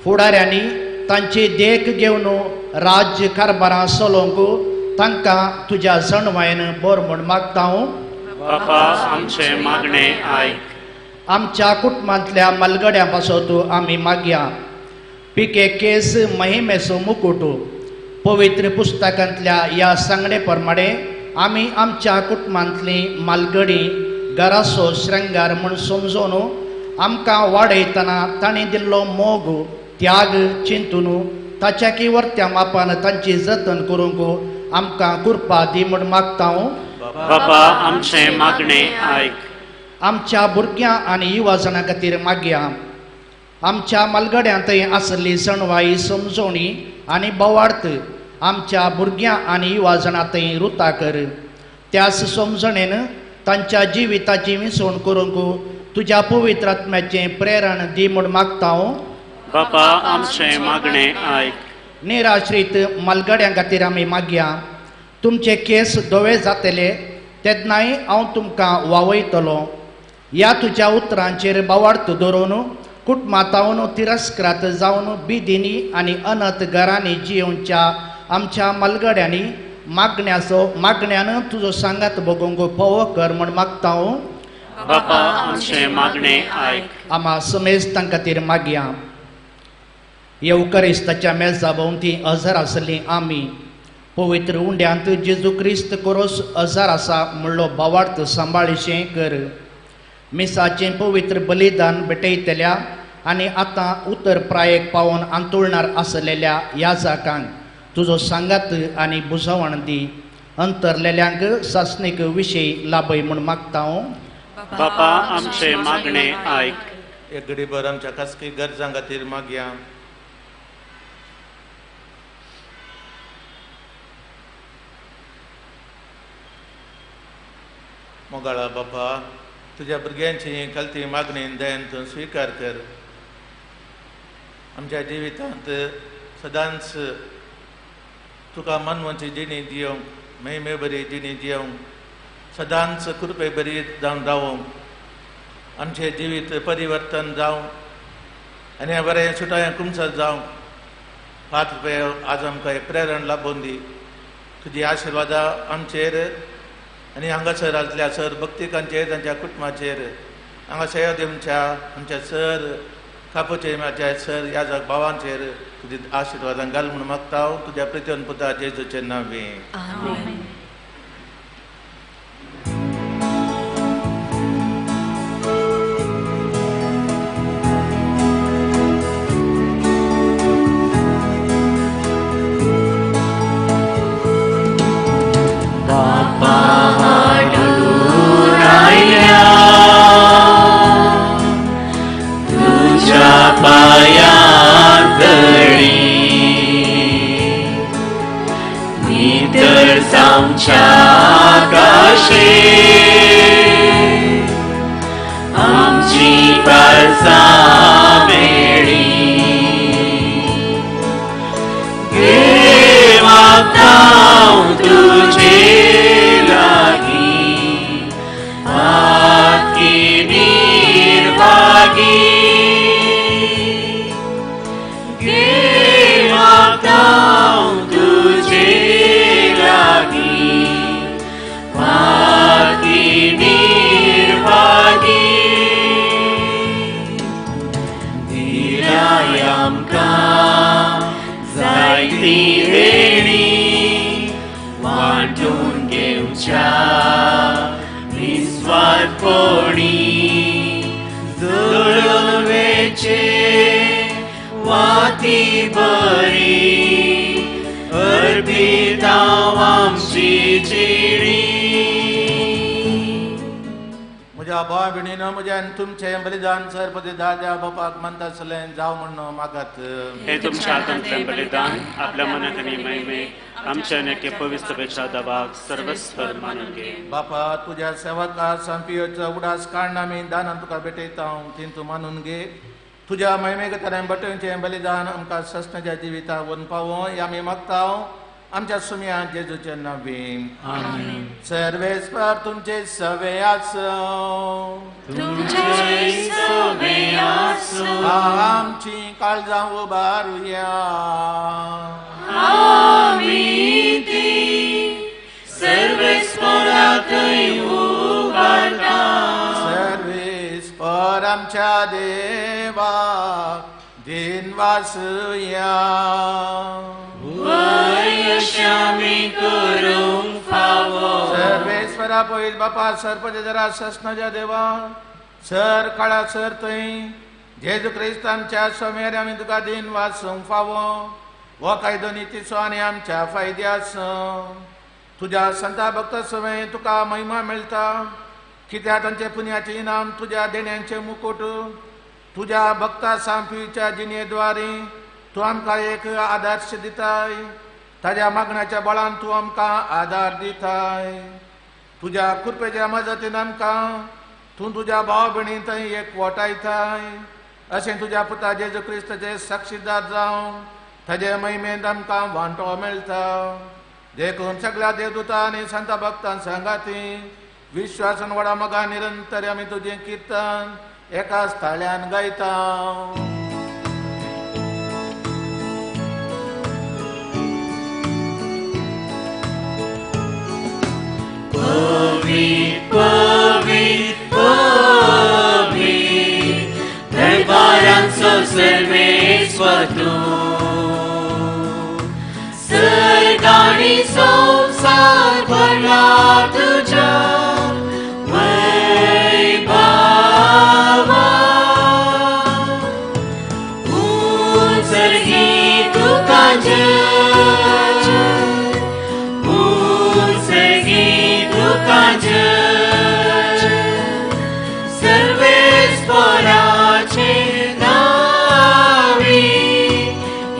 फुडाऱ्यांनी तांची देख घेवन राज्य कारभारां चलोवंक तांकां तुज्या जणवायन बर म्हण मागता. बापा आमचे मागणे आयक. आमच्या कुटुंबांतल्या मालगड्यां पासत आमी मागया. पिके केस महिमेचो मुकुट पवित्र पुस्तकांतल्या ह्या सांगणे प्रमाणे आमी आमच्या कुटुंबांतली मालगडी घराचो श्रृंगार म्हूण समजून आमकां वाडयतना तांणी दिल्लो मोग त्याग चिंतून ताच्या वर्त्या मापान तांची जतन करूंक आमकां कृपा दी म्हूण मागता. बापा आमचे मागणे आयक. आमच्या भुरग्यां आनी युवा जाणां खातीर मागया. आमच्या मालगड्यां थंय आसली सणवाई समजवणी आनी बोवार्थ आमच्या भुरग्यां आनी युवा जाणां थंय रुता कर. त्याच समजणेन तांच्या जिविताची विसवण करूंक तुज्या पवित्र आत्म्याचें प्रेरण दी म्हूण मागता. बापा आमचे मागणे आयक. निराश्रीत मालगड्यां खातीर आमी मागया. तुमचे केस धवे जातले तेन्नाय हांव तुमकां वावयतलो. ह्या तुज्या उतरांचेर बोवार्थ दवरून कुटुंबांतावन तिरस्कृत जावन बिदिनी आनी अनथ घरांनी जियोवच्या आमच्या मालगड्यांनी मागण्याचो मागण्यान तुजो सांगात बगोवंक फावो कर म्हूण मागता. बापा आमचे मागणे आयक. आमा समेस्तां खातीर मागया. येवकरिस्ताच्या मेजा भोंवती हजर आसली आमी पवित्र उंड्यांत जेजू क्रिस्त कोरोस हजर आसा म्हणलो भावार्थ सांबाळिशें कर. मिसाचें पवित्र बलिदान भेटयतल्या आनी आतां उतर प्रायेक पावोवन आंतोळणार आसलेल्या याजकांक तुजो सांगात आनी बुजवण दी. अंतरलेल्यांक सासणीक विशय लाभय म्हूण मागता. बापा आमचे मागणे आयक. एक घडीभर आमच्या खासगी गरजां खातीर मागया. मोगाळा बापा तुज्या भुरग्यांची कलती मागणी दयेन तूं स्विकार कर. आमच्या जिवितांत सदांच तुका मानवाची जिणी दिवंक महिमे बरी जिणी दिवंक सदांच कृपे बरी जावन रावोंक आमचें जिवीत परिवर्तन जावं आनी बरें सुटायें कुमसत जावं. 5 रुपया आज आमकां एक प्रेरण लाबोवन दी. तुजी आशिर्वादां आमचेर आनी हांगासर आसल्या सर भक्तिकांचेर तांच्या कुटुंबाचेर हांगा सेवा दिवच्या आमच्या सर कापूचे म्हाज्या सर ह्या भावांचेर तुजी आशिर्वादां घाल म्हूण मागता. तुज्या प्रितीन पुता जेजूचें नांवे. तळी नितळ जावच्या काशे आमची काळजां मेळी घे मागता तुझे लागीं पातकी निर्भागी घे मागता तुझे लागीं पातकी निर्भागी दिलाय आमकां जायती देणी वांटून घेवच्या निस्वार्थपणी जळून वेचे वाती बरी अर्पितांव आमची जिणी. म्हज्या भाव भयणीनो म्हज्या आनी तुमचें बलिदान सरपती दाद्या बापाक मानता आसलें जावं म्हण मागात. हे तुमच्या हातांतलें बलिदान आपल्या मनाक आनी महिमेक आमच्या आनी पवित्र सभेच्या दबाक सर्वस्वर मानून घे. बापा तुज्या सेवका सांपियोचो उडास काडून आमी दानान तुका भेटयता तीं तूं मानून घे. तुज्या महिमेक तरेन बटोवचें बलिदान आमकां सस्नाच्या जिविता व्हरून पावो आमी मागता आमच्या सुम्या जेजूचे नांवी. सर्वेस्पर तुमचे सवे आसूं. आमची काळजां उबारुया. सर्वेस्पर आमच्या देवाक दिनवासुया. सर्वेश्वरा पयल बापा सरपंच जरा ससनाच्या देवा सर काळा सर थंय जेजू क्रिस्त आमच्या सोमेर आमी तुका दिन वासूंक फावो हो कायदो नितीचो आनी आमच्या फायद्याचो. तुज्या संता भक्त समय तुका महिमा मेळटा कित्याक तांचे पुण्याचे इनाम तुज्या देण्यांचे मुकुट. तुज्या भक्ता सांपीच्या जिणेद्वारे तूं आमकां एक आदर्श दिताय. ताज्या मागण्याच्या बळान तूं आमकां आदार दिताय. तुज्या कृपेच्या मजतीन आमकां तूं तुज्या भाव भयणी थंय एक वाटायताय. अशें तुज्या पुता जेजू क्रिस्ताचे साक्षीदार जावन ताजे महिमेंत आमकां वांटो मेळटा. देखून सगळ्या देवदूता आनी संता भक्तां सांगाती विश्वासान व्हडा मोगान निरंतर आमी तुजें किर्तन एका स्थाळ्यान गायता. पवित्र पवित्र दरबारांचो सर्वेस्पर तूं सर्ग आनी संवसार भरला तुज्या वैभवान. उत्सर्गी तुका जय उत्सर्गी तुका जय सर्वेस्पराचे नांवी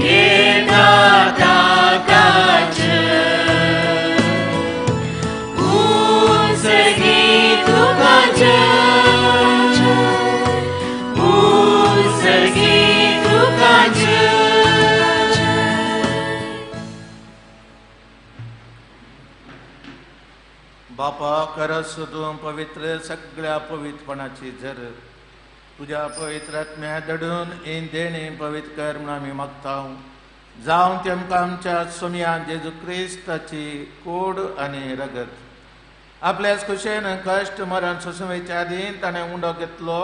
येता ताका जय. उत्सर्गी तुका जय उत्सर्गी तुका जय. बापा करस तूं पवित्र सगळ्या पवित्रपणाची झर तुज्या पवित्र आत्म्या दडून हीं देणी पवित्र कर म्हूण आमी मागता. जावं ती आमकां आमच्या सोमया जेजू क्रिस्ताची कोड आनी रगत. आपल्याच खुशेन कश्ट मरण सोंसुच्या आदीं ताणें उंडो घेतलो.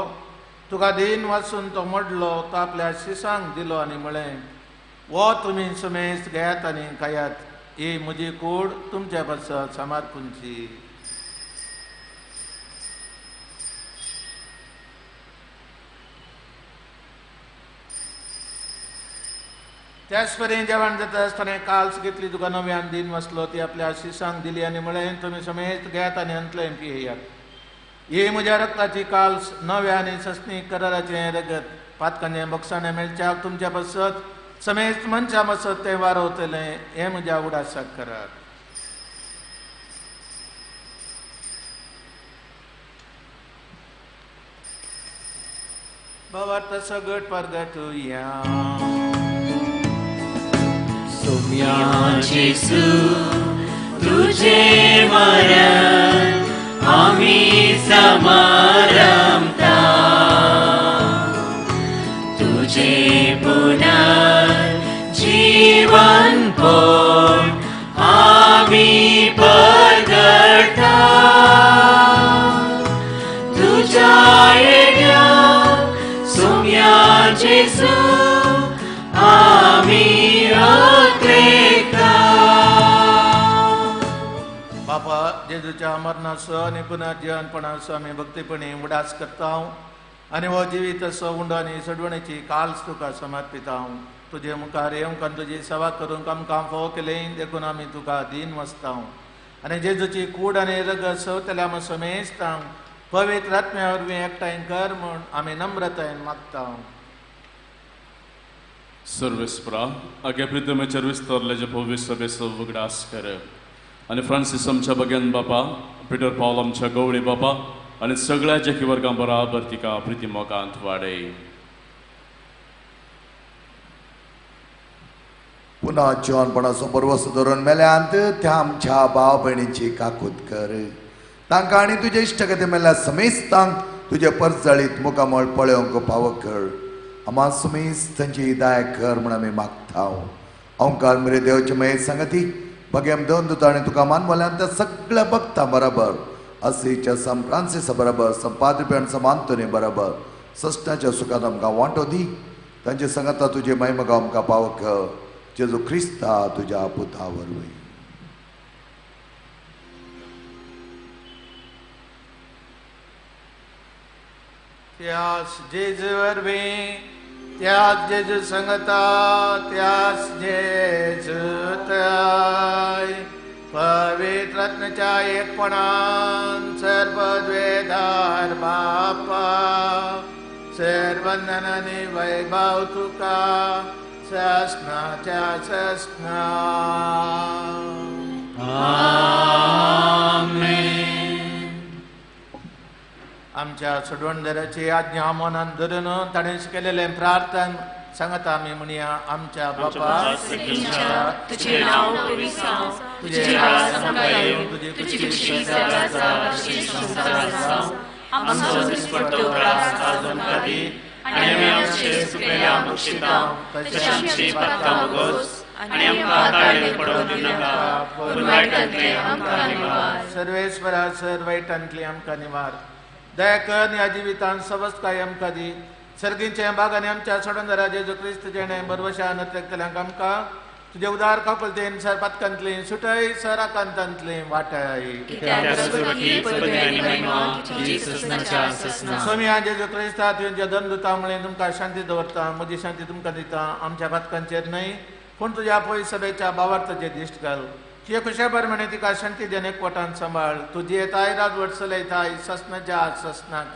तुका दीन वाचून तो मोडलो. तो आपल्या शिसांक दिलो आनी म्हळें वो तुमी सुमेस्त घेयात आनी खायात. ही म्हजी कूड तुमच्या पासत समर्पूंची. त्याच परी जेवण जाता आसतना काल्स घेतली. तुका नव्यान दिन वसलो. ती आपल्या शिसांक दिली आनी म्हळें तुमी समेस्त घेयात आनी हांतलें पियेयात. ही म्हज्या रक्ताची काल्स नव्या आनी सस्नी कराराचें रगत. पातकांचें बक्षाणें मेळच्याक तुमच्या पासत समेस्त मनशां पासत तें वारवतलें हें म्हज्या उडासाक करात. भावार्थ सगट परगटुया. सोम्या जेसू तुझे मरण आमी समारंभता, तुझे पुनर्जीवन पण आमी परगटा. तुझ्या येण्या सोम्या जेसू आमी अत्रेकता. बापा जेजूच्या मरणाचो आनी पुनर्जीवनपणाचो आमी भक्तीपणी उडास करता आनी हो जिवीत असो उंडो आनी सोडवणेची काल्स तुका समर्पिता. तुजे मुखार येवंक आनी तुजी सेवा करूंक आमकां फावो केलें देखून आमी तुका दीन वसता आनी जेजूची कूड आनी रगत सवतल्या आमी समेस्तांक पवित्र आत्म्या वरवीं एकठांय कर म्हूण आमी नम्रतायेन मागता. सर्वेस्परा आगे प्रितमेचेर विस्तारले पवित्र सभेचो उगडास कर आनी फ्रांसीस आमच्या बगेन बापा, पिटर पावल आमच्या गवळी बापा आनी सगळ्या जेकी वर्गां बराबर तिका प्रिती मोगांत वाडय. पुन्हा जिवनपणाचो बरवस धरून मेल्यांत त्या आमच्या भाव भयणीची काकूत कर. तांकां आनी तुजे इश्टगती मेल्ल्या समेस्तांक तुजे परजळीत मुखामळ पळोवंक पावो कर. आमा समेस्त तांची दाय कर म्हूण आमी मागता. ओंकार मरे देवचे मये सांगती बगेम दोन दुता आनी तुका मानवल्यान त्या सगळ्या भक्तां बराबर असीच्या सम फ्रांसिसा बराबर संपादपी आनी सम आंतोनी बराबर सश्टाच्या सुखांत आमकां वांटो दी. तांचे सांगाता तुजे महिमगा आमकां पावो कर. जेजू क्रिस्ता तुज्या पुता वरवीं. त्यास जेजू वरवीं, त्यास जेजू संगता, त्यास जेजू ताय पवित्र आत्म्याच्या एकपणान सर्वद्वेधार बापा सर्वंदन आनी वैभव तुका ससनाच्या ससना. आमेन. आमच्या सोडवणदाराची आज्ञा मनान धरून ताणें केलेलें प्रार्थन सांगता आमी म्हणया. आमच्या बापा तुझे नाव पवित्र जावं, तुझे राज आमकां येवं, तुजी खुशी स्वर्गांत जाता तशी संवसारांत जावं. आमचो दिसपट्टो ग्रास आज आमकां दी आनी आमी आमचे चुकलेल्या बक्षिता तशें आमची पातकां भोगोस आनी आमकां ताळेर पडोवंक दिवनाका, पूण वायटांतलें आमकां निवार. सर्वेश्वरा सर वायटांतलें आमकां निवार. दया कर ह्या जिवितान सवस्तकाय आमकां दी. सर्गींच्या बागांनी आमच्या सोडणदारा जेजू क्रिस्त जेणे बरवशा नत्रेकतल्यांक आमकां तुजे उदार काकुळतेन सर पातकांतली सुटय सर आकांतांतली वाटाय. सोम्या जेजू क्रिस्ता तुज्या दोन दुता मुळे तुमकां शांती दवरता, म्हजी शांती तुमकां दिता. आमच्या पातकांचेर न्हय पूण तुज्या पय सभेच्या बावार्थाचेर दिश्ट घाल. तुजे खुशाबर म्हणे तिका शांती देन एकवटान सांबाळ. तुजी येताय राजवट चलयताय ससनाच्या ससनाक.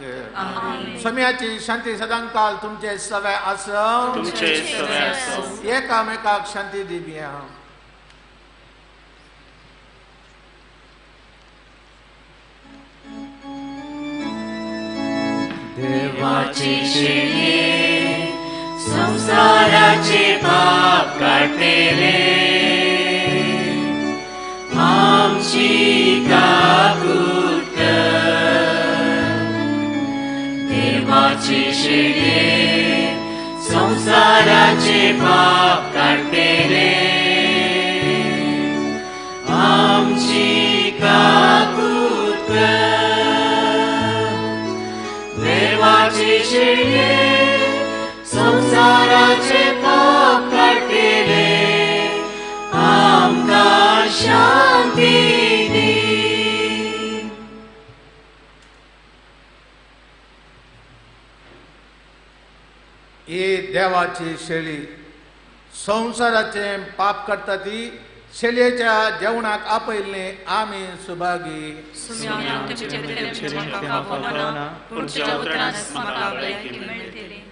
सम्याची शांती सदांकाल तुमचे सवे आसो, तुमचे सवे आसो. एकामेकाक शांती दिवया. देवाची शेळये संसाराचे पाप काडटले आमची काकूत कर. देवाची शेळये संसाराचे पाप काडटले आमची काकूत कर. देवाची शेळये संसाराचे पाप काडटले आमकां शांती दी. ही देवाची शेळी संवसाराचें पाप करता ती शेळयेच्या जेवणाक आपयल्ले आमी सुभागी. तुमच्या उतरान म्हाका बळगें मेळटलें.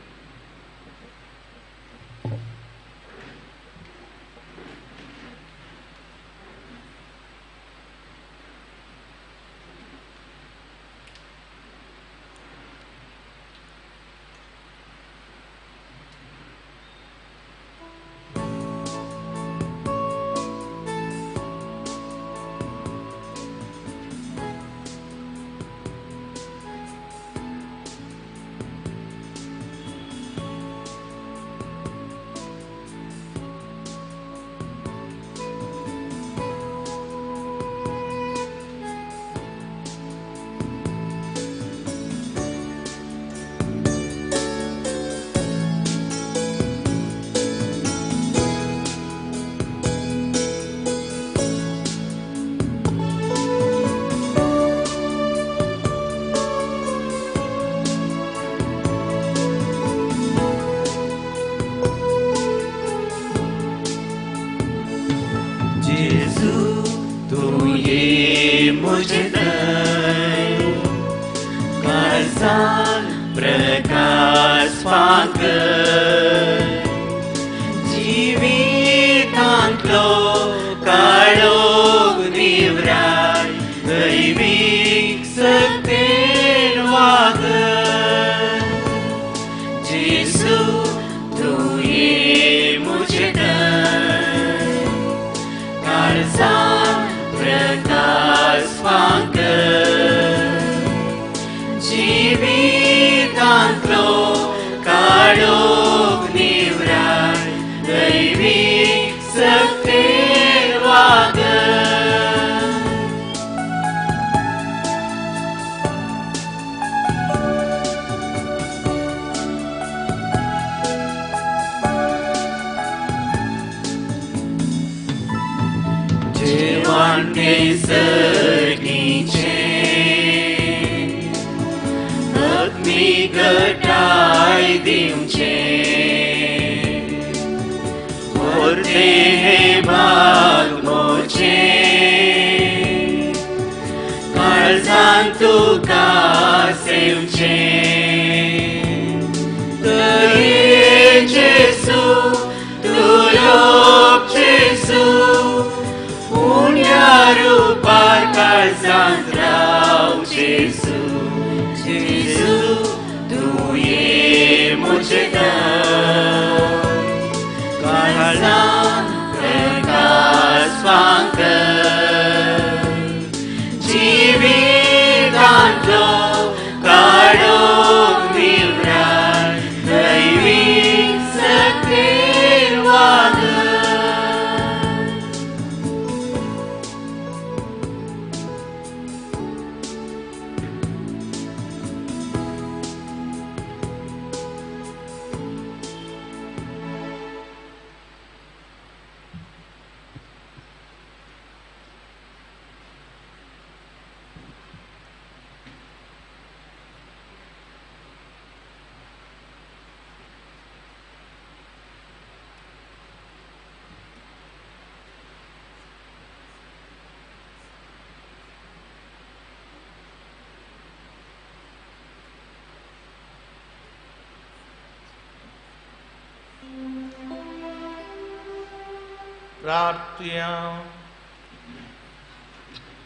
प्रार्थुया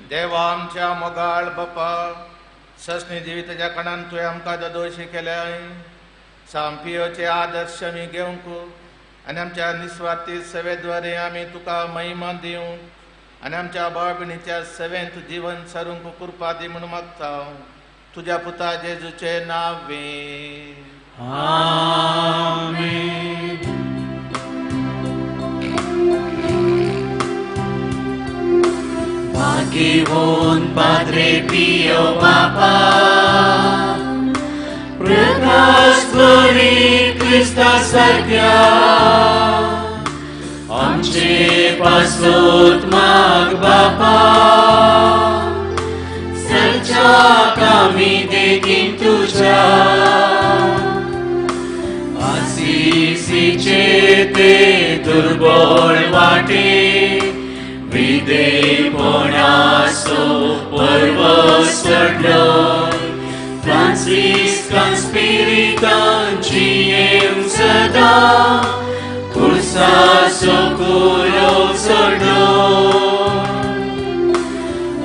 देवा आमच्या मोगाळ बापा सस्नी जिविताच्या कणान तुवें आमकां ददोशी केल्याय सांपियोचे आदर्श आमी घेवंक आनी आमच्या निस्वार्थी सेवेद्वारे आमी तुका महिमा दिवंक आनी आमच्या भाव भयणीच्या सेवेंत जिवन सारूंक कृपा दी म्हूण मागता तुज्या पुता जेजूचे नांवे आमेन. भाग्यवान Padre Pio Papa, प्रकाश करी क्रिस्ता सारक्या आमचे पासत माग बापा, सरच्याक आमी देखीन तुज्या आसिसीचे ते दुर्बळ वाटे विदेपणाचो पर्वत चडलो फ्रांसिस्कान स्पिरितान जियेवंक सदां पापाचो कुरो सोडून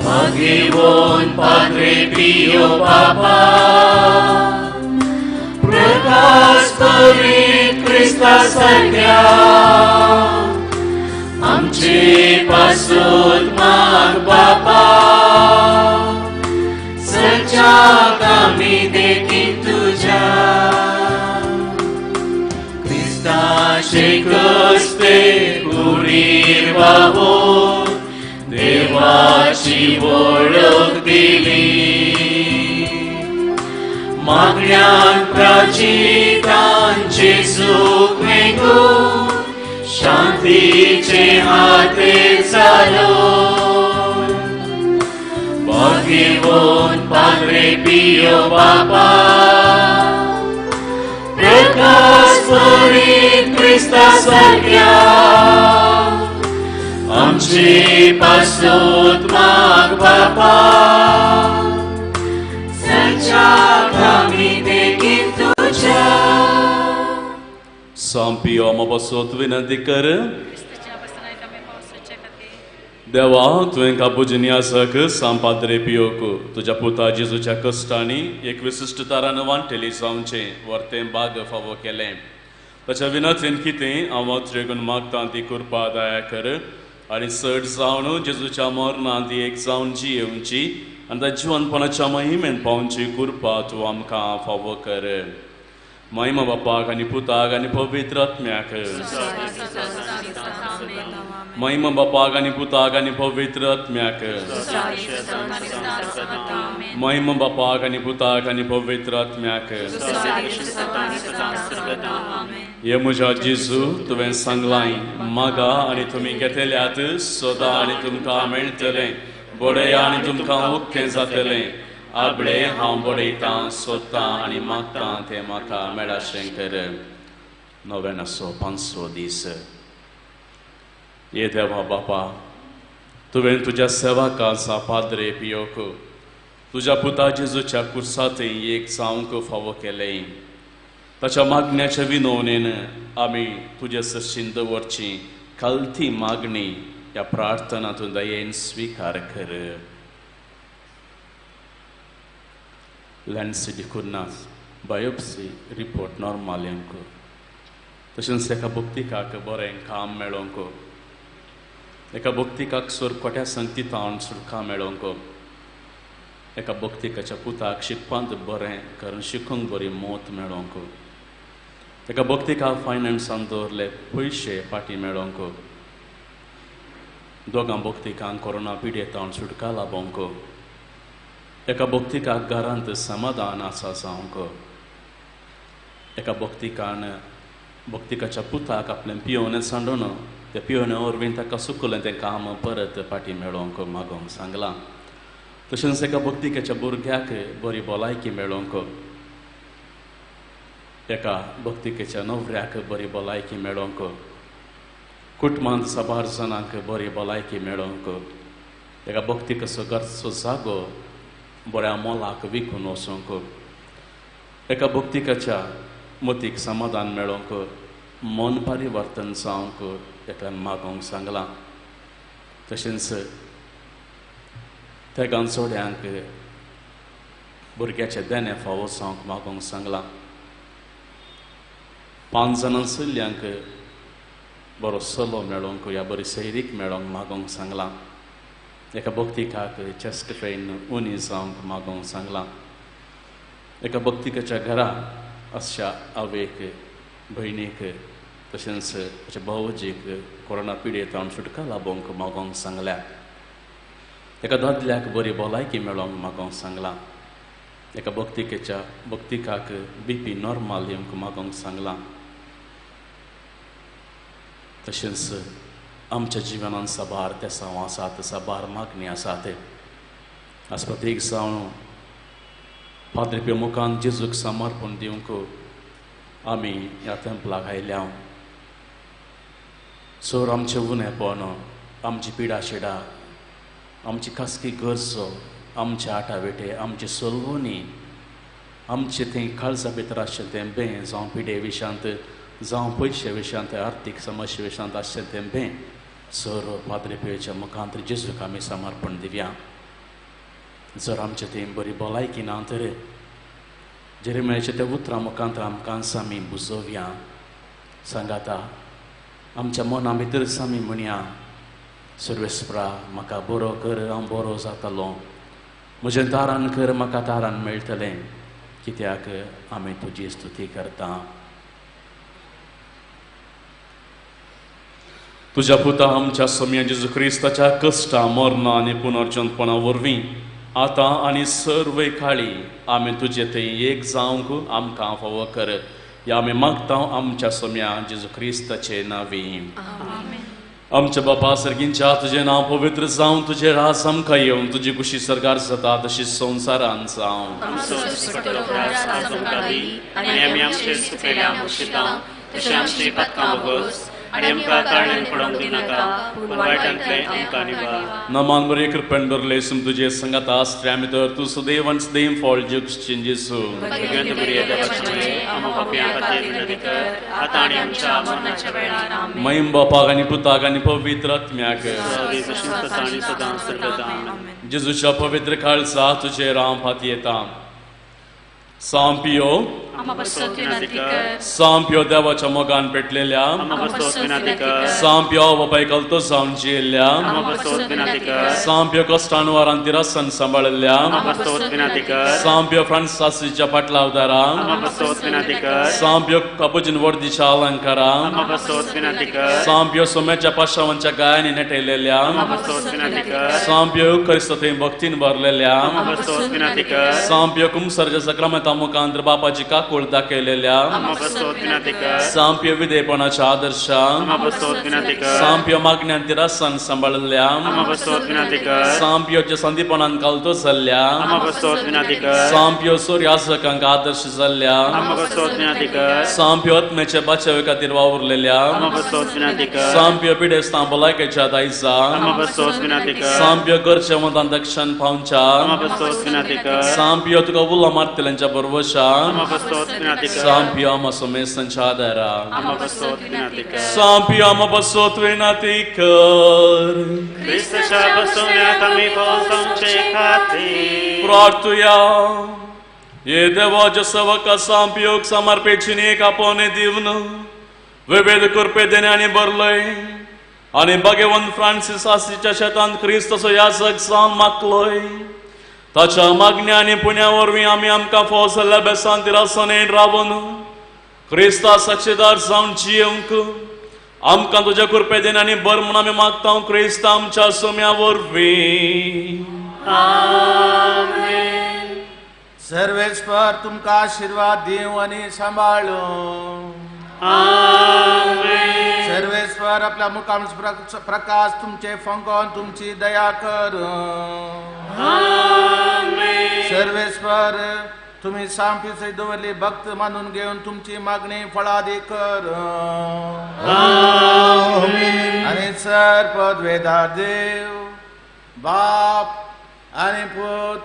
भाग्यवान पाद्रे पियो बापा प्रकाश करीत क्रिस्ता सारक्या आमचे पासून माग बापा सच्चाक आमी देखी तुज्या क्रिस्ताचे कस्ते कुडीर बाबो देवाची वळख दिली मागण्यान प्राचितान जेजूक मेगून शांतीचे हाते चालो भाग्यवान पाद्रे पियो बापा प्रकाश करीत क्रिस्ता सारक्या आमचे पासून माग बापा सच्चाक आमी देखी तुज्या. सांपियो आमा विनंती कर. देवा तुवें कापुजिनी आसक सांपाद्रे पियोक तुज्या पुता जेजूच्या कश्टांनी एक विशिश्ट तारान वांटेली जावचें वर्तें बाग फावो केलें. ताच्या विनंतीन कितें हांव त्रेगून मागतां ती कृपा दया कर आनी चड जावन जेजूच्या मरणान ती एक जावन जियेवची आनी त्या जिवनपणाच्या महिमेन पावची कृपा तूं आमकां फावो कर. महिमा बापाक आनी पुताक आनी पवित्र आत्म्याक. महिमा बापाक आनी पुताक आनी पवित्र आत्म्याक. महिमा बापाक आनी पुताक आनी पवित्र आत्म्याक. हे म्हज्या जेजू तुवें सांगलां मागा आनी तुमी घेतल्यात सोदा आनी तुमकां मेळटलें बडया आनी तुमकां उक्तें जातलें. आबळे हांव बडयतां सोदतां आनी मागतां तें म्हाका मेळाशें कर. नव्यानाचो 500 दीस. ये देवा बापा तुवें तुज्या सेवकाचा पाद्रे पियोक तुज्या पुता जेजूच्या कुर्सांतय एक जावंक फावो केलें. ताच्या मागण्याच्या विनवणेन आमी तुजे सरशीन दवरची खालती मागणी ह्या प्रार्थनातून दयेन स्विकार कर. लॅन्सी डिकुर्नास बायोप्सी रिपोर्ट नॉर्मल येवंक तशेंच एका भक्तिकाक बरें काम मेळोंक एका भक्तिकाक सोरकोट्या संगतीतावन सुटका मेळोंक एका भक्तिकाच्या पुताक शिकपांत बरें कारण शिकूंक बरी मत मेळोंक एका भक्तिकाक फायनान्सान दवरले पयशे फाटीं मेळोंक दोगां भक्तिकांक कोरोना पिड्येतावन सुटका लाबोंक एका भक्तिकाक घरांत समाधान आसा जावंक एका भक्तिकान भक्तिकाच्या पुताक आपलें पियोवन सांडून त्या पियोने वरवीं ताका सुकलें तें काम परत फाटीं मेळोंक मागोवंक सांगलां. तशेंच एका भक्तिकाच्या भुरग्याक बरी भलायकी मेळोंक एका भक्तिकेच्या नवऱ्याक बरी भलायकी मेळोंक कुटुंबांत साबार जाणांक बरी भलायकी मेळोंक एका भक्तिकाचो घरचो जागो बऱ्या मोलाक विकून वचोंक एका भक्तिकाच्या मतीक समाधान मेळोंक मन परिवर्तन जावंक एकल्यान मागोवंक सांगलां. तशेंच तेगान चोड्यांक भुरग्याचें देणें फावो जावंक मागोवंक सांगलां. 5 जाणां चलयांक बरो सलो मेळोंक या बरी सैरीक मेळोंक मागोवंक सांगलां. एका भक्तिकाक चेस्ट पेन उणी जावंक मागोवंक सांगलां. एका भक्तिकाच्या घरा अशा आवयक भयणीक तशेंच ताच्या भावोजीक कोरोना पिड्येतावन सुटका लाबोवंक मागोवंक सांगल्या. एका दादल्याक बरी भलायकी मेळोवंक मागोवंक सांगलां. एका भक्तिकेच्या भक्तिकाक बीपी नॉर्मल येवंक मागोवंक सांगलां. तशेंच आमच्या जिवनान साबार तेसांव आसात साबार मागणी आसात. आज प्रत्येक जावन पाद्रे पियो मुखान जेजूक समर्पण दिवंक आमी ह्या तेंपलाक आयल्या. सोर आमचें उणेपण आमची पिडा शिडा आमची खासगी गरजो आमचे आटाविटे आमची सोलवणी आमचें तें काळजा भितर आशिल्लें तें बें जावं पिडे विशांत जावं पयशे विशयांत आर्थीक समस्ये विशयांत आसचें तें सर पाद्रे पियोच्या मुखांत जेजूक आमी समर्पण दिवया. जर आमचे थंय बरी भलायकी ना तर जेरेमियाच्या त्या उतरां मुखांत आमकां आमी बुजोवया. सांगाता आमच्या मना भितरच आमी म्हणया, सर्वेस्परा म्हाका बरो कर, हांव बरो जातलो, म्हजें दारान कर, म्हाका दारान मेळटलें, कित्याक आमी तुजी स्तुती करता. तुज्या पुता आमच्या सोम्या जेजू क्रिस्ताच्या कश्टां मरणां आनी पुनर्जनपणा वरवीं आतां आनी सर्व काळी आमी तुजे थंय एक जावंक आमकां फावो कर, ह्या आमी मागता आमच्या सोम्या जेजू क्रिस्ताचे नांवी. आमच्या बापा सर्गींच्या तुजें नांव पवित्र जावं, तुजें राज आमकां येवन, तुजी कुशी सरकार जाता तशी संवसारान जावं. नमान बरे कृपेन भरले तुजे संगात आसले आमी तर तूं सदैव आनी सदैव फॉल जुग जेजू. महिम बापाक आनी पुताक आनी पवित्र आत्म्याक. जेजूच्या पवित्र काळजा तुजेर हांव फातयेता. सांपियो सांपियो देवाच्या मोगान पेटलेल्या, सांपियो बापाय कलतो जावन जियेल्ल्या, सांपियो कश्टान तिरासन सांबाळिल्ल्या, सांपियो फ्रांसाच्या पाटलावदारा, सांपियो कापुजीन वर्दीच्या अलंकारा, सांपियो सोम्याच्या पाशावांच्या गायांनी नेटयलेल्या, सांपियो क्रिस्त थंय भक्तीन भरलेल्या, सांपियो कुमसरच्या सक्रामेंता मुखांत बापाची काकूळ दाखयलेल्या, सांपियो विधेयपणाच्या आदर्शान, सांपियो मागण्यान तिरासान सांबाळिल्ल्या, सांपियोच्या संदीपणान कालतो जाल्ल्या, सांपियो सोर्यासकांक आदर्श जाल्ल्या, सांपियो आत्म्याच्या बाचावे खातीर वावुरलेल्या, सांपियो पिडेस्तां भलायकेच्या दायजा, सांपियो घरच्या मतान दक्षण पावच्या, सांपियो तुका उलो मारतल्यांच्या बरवशा, सांपियो आमा सोमेसांच्या आदारा, सांपियो आमा बसोत विनंती कर. प्रार्थुया. हे देवाच्या सेवका सांपियोक समर्पेची एक आपोवणें दिवन विविध कृपे देण्यांनी भरलय आनी भाग्यवंत फ्रांसीस आसीच्या शेतांत क्रिस्ताचो याजक जावन मागलोय. ताच्या मागण्या आनी पुण्या वरवीं आमी आमकां फावो जाल्ल्या बेसान तिरासनेन रावन क्रिस्ता साक्षीदार जावन जियेवंक आमकां तुज्या कृपे देण्यांनी भर म्हूण आमी मागता क्रिस्ता आमच्या सोम्या वरवीं. सर्वेस्पर तुमकां आशिर्वाद दिवं आनी सांबाळूं. सर्वेस्पर आपल्या मुखार प्रकाश तुमचे फंकोन तुमची दया करूं. सर्वेस्पर तुम्ही सांपी दवरली भक्त मानून घेवन तुमची मागणी फळादी करूं. आनी सर पदवेदार देव बाप आनी पूत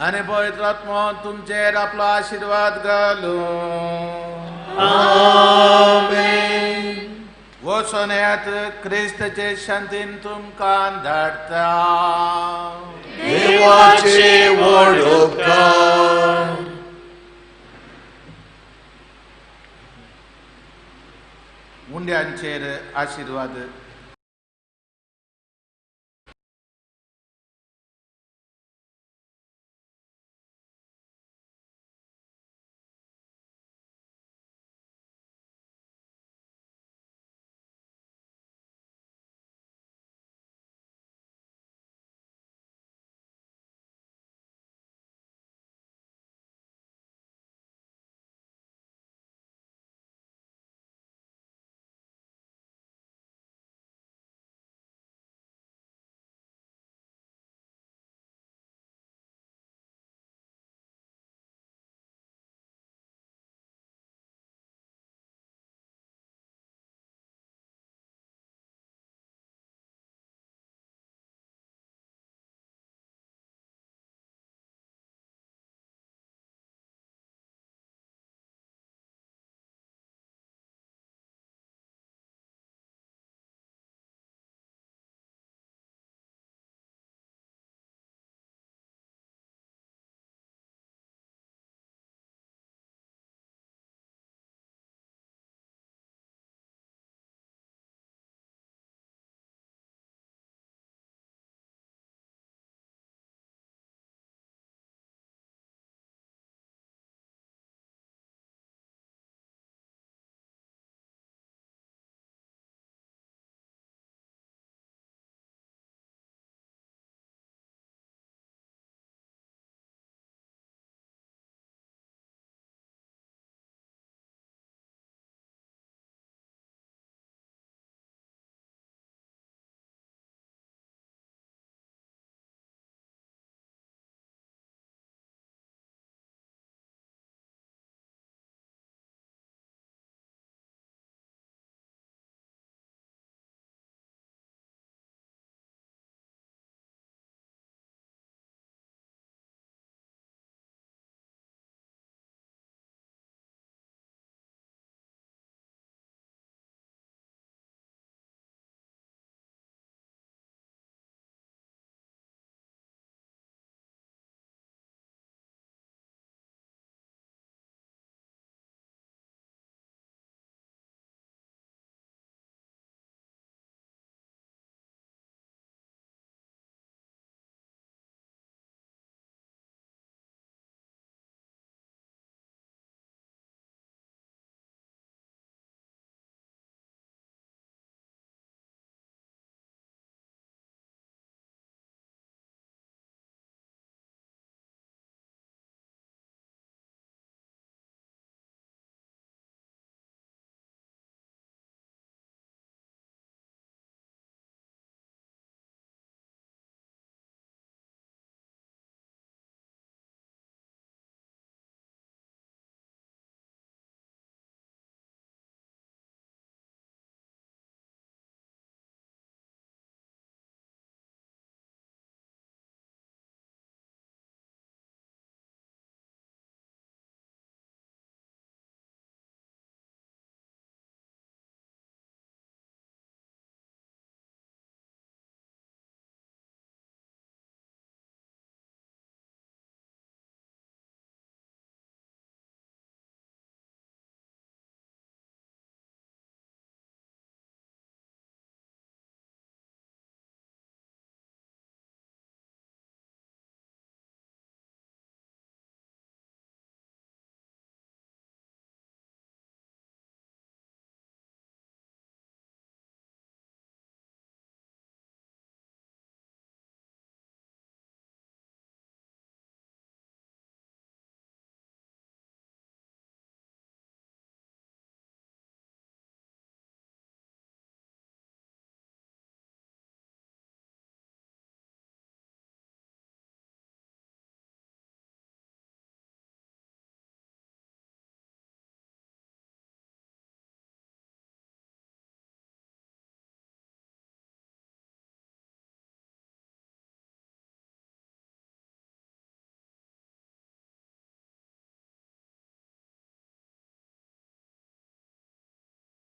आनी पवित्र आत्मो तुमचेर आपलो आशिर्वाद घालूं. वचून येयात, क्रिस्ताचे शांतीन तुमकां धाडटा. देवाचे व्हड उपकार. उंड्यांचेर आशिर्वाद.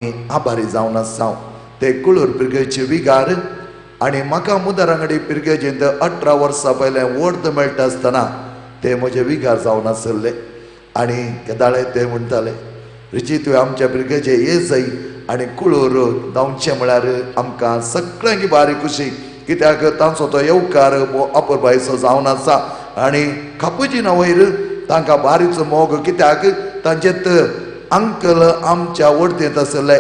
आभारी जावन आसा. ते कुळूर पिरगेचे विगार आनी म्हाका मुदारांगडी पिरगेजेंत 18 वर्सां पयलें वर्द मेळटा आसतना ते म्हजे विगार जावन आसले आनी केदाळे ते म्हणटाले, रिची तुवें आमच्या पिरगेजे ये जाय आनी कुळूर धांवचें म्हळ्यार आमकां सगळ्यांक बारी खुशी, कित्याक तांचो तो येवकार अपुरबायचो जावन आसा आनी कापुजिना वयर तांकां बारीचो मोग, कित्याक तांचेत अंकल आमच्या वडतेंत आसले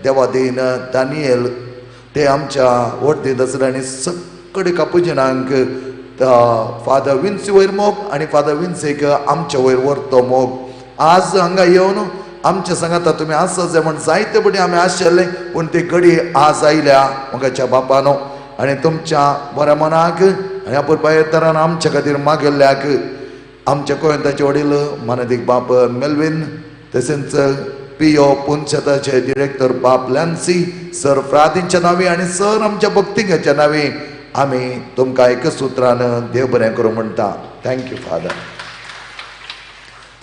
देवादीन दानियल, ते आमच्या वडतेंत आसले आनी सगळे कापुजिनांक फादर विन्सी वयर मोग आनी फादर विन्सीक आमच्या वयर व्हरतो मोग. आज हांगा येवन आमच्या सांगाता तुमी आसा जाय म्हण जायते पटी आमी आशिल्ले, पूण ती घडी आज आयल्या मोगाच्या बापानो आनी तुमच्या बऱ्या मनाक आनी अपुरबायेतरान आमच्या खातीर मागिल्ल्याक आमच्या गोंयताचे वडील मानादीक बाप मेल्वीन, तशेंच पी ओ पुनशताचे डिरेक्टर बाप लॅन्सी सर फ्रादींच्या नांवी आनी सर आमच्या भक्तिंगाच्या नांवी आमी तुमकां एका सुत्रान देव बरें करूं म्हणटा. Thank you father.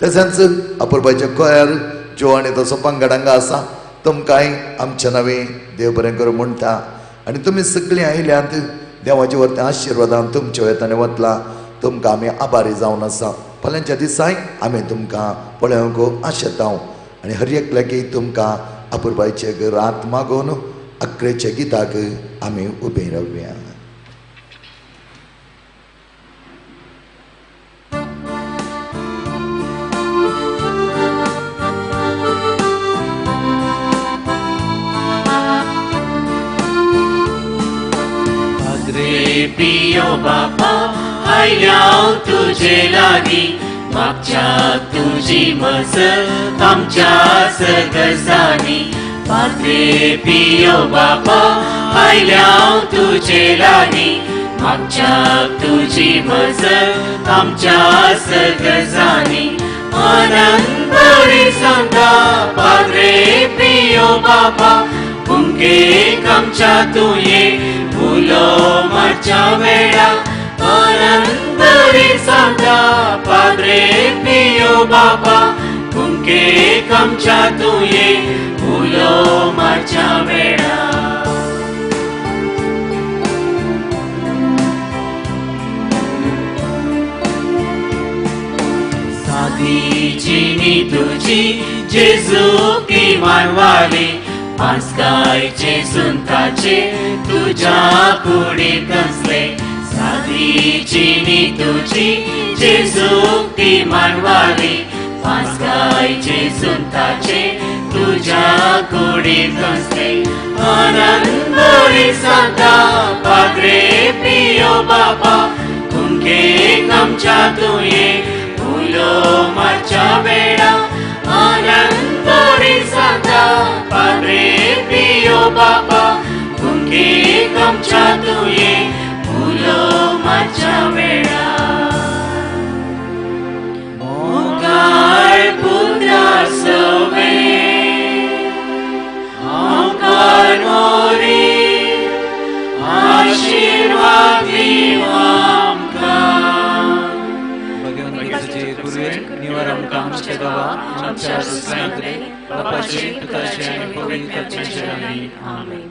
तशेंच अपुरबायचे कोयर ज्यो आनी तसो पंगड हांगा आसा तुमकांय आमच्या नांवी देव बरें करूं म्हणटा आनी तुमी सगळीं आयल्यांत देवाचे वरते आशिर्वादान तुमच्या वेतांनी वतला तुमकां आमी आभारी जावन आसा. फाल्यांच्या दिसाय आमी तुमकां पळोवंक आशेता आनी हर एकल्याकी तुमकां अपुरबायचे रात मागून अकरेच्या गिताक आमी उबे रावया. पियो बापा आयल्या तुजे लागीं, मागच्या तुजी मजत आमच्या सगळ्यांनी. पाद्रे पियो बापा आयल्या तुजे लागीं, मागच्या तुजी मजत आमच्या सगळ्यांनी. आनंद सांगा पाद्रे पियो बापा, कुंकेक आमच्या तुये उलो मारच्या वेळा. आनंद सांगा पाद्रे पियो बापा, कुंकेक आमच्या तुये उलो मारच्या वेळा. सादी जिनी तुझी जेजू की मानवाली, पास्कायचे सुंताचे तुझ्या कुडीत असले. सादी जिनी तुझी जेजू ती मानवाली, पास्कायचे सुंताचे तुझ्या कुडीत असले. आनंद सांगा पाद्रे पियो बापा, कुंकेक आमच्या तुये उलो मारच्या वेळा. आनंद सांगा पाद्रे पियो बापा, कुंकेक आमच्या तुये उलो मारच्या वेळा. मोगाळ पुत्रा सवे आमकां मोरी आशिर्वाद दिवं आमकां. निवार आमकां आमच्या देवा आमच्या दुसऱ्यांतले बापाचे पुताचे आनी पवित्र आत्म्याचे नांवान आमेन.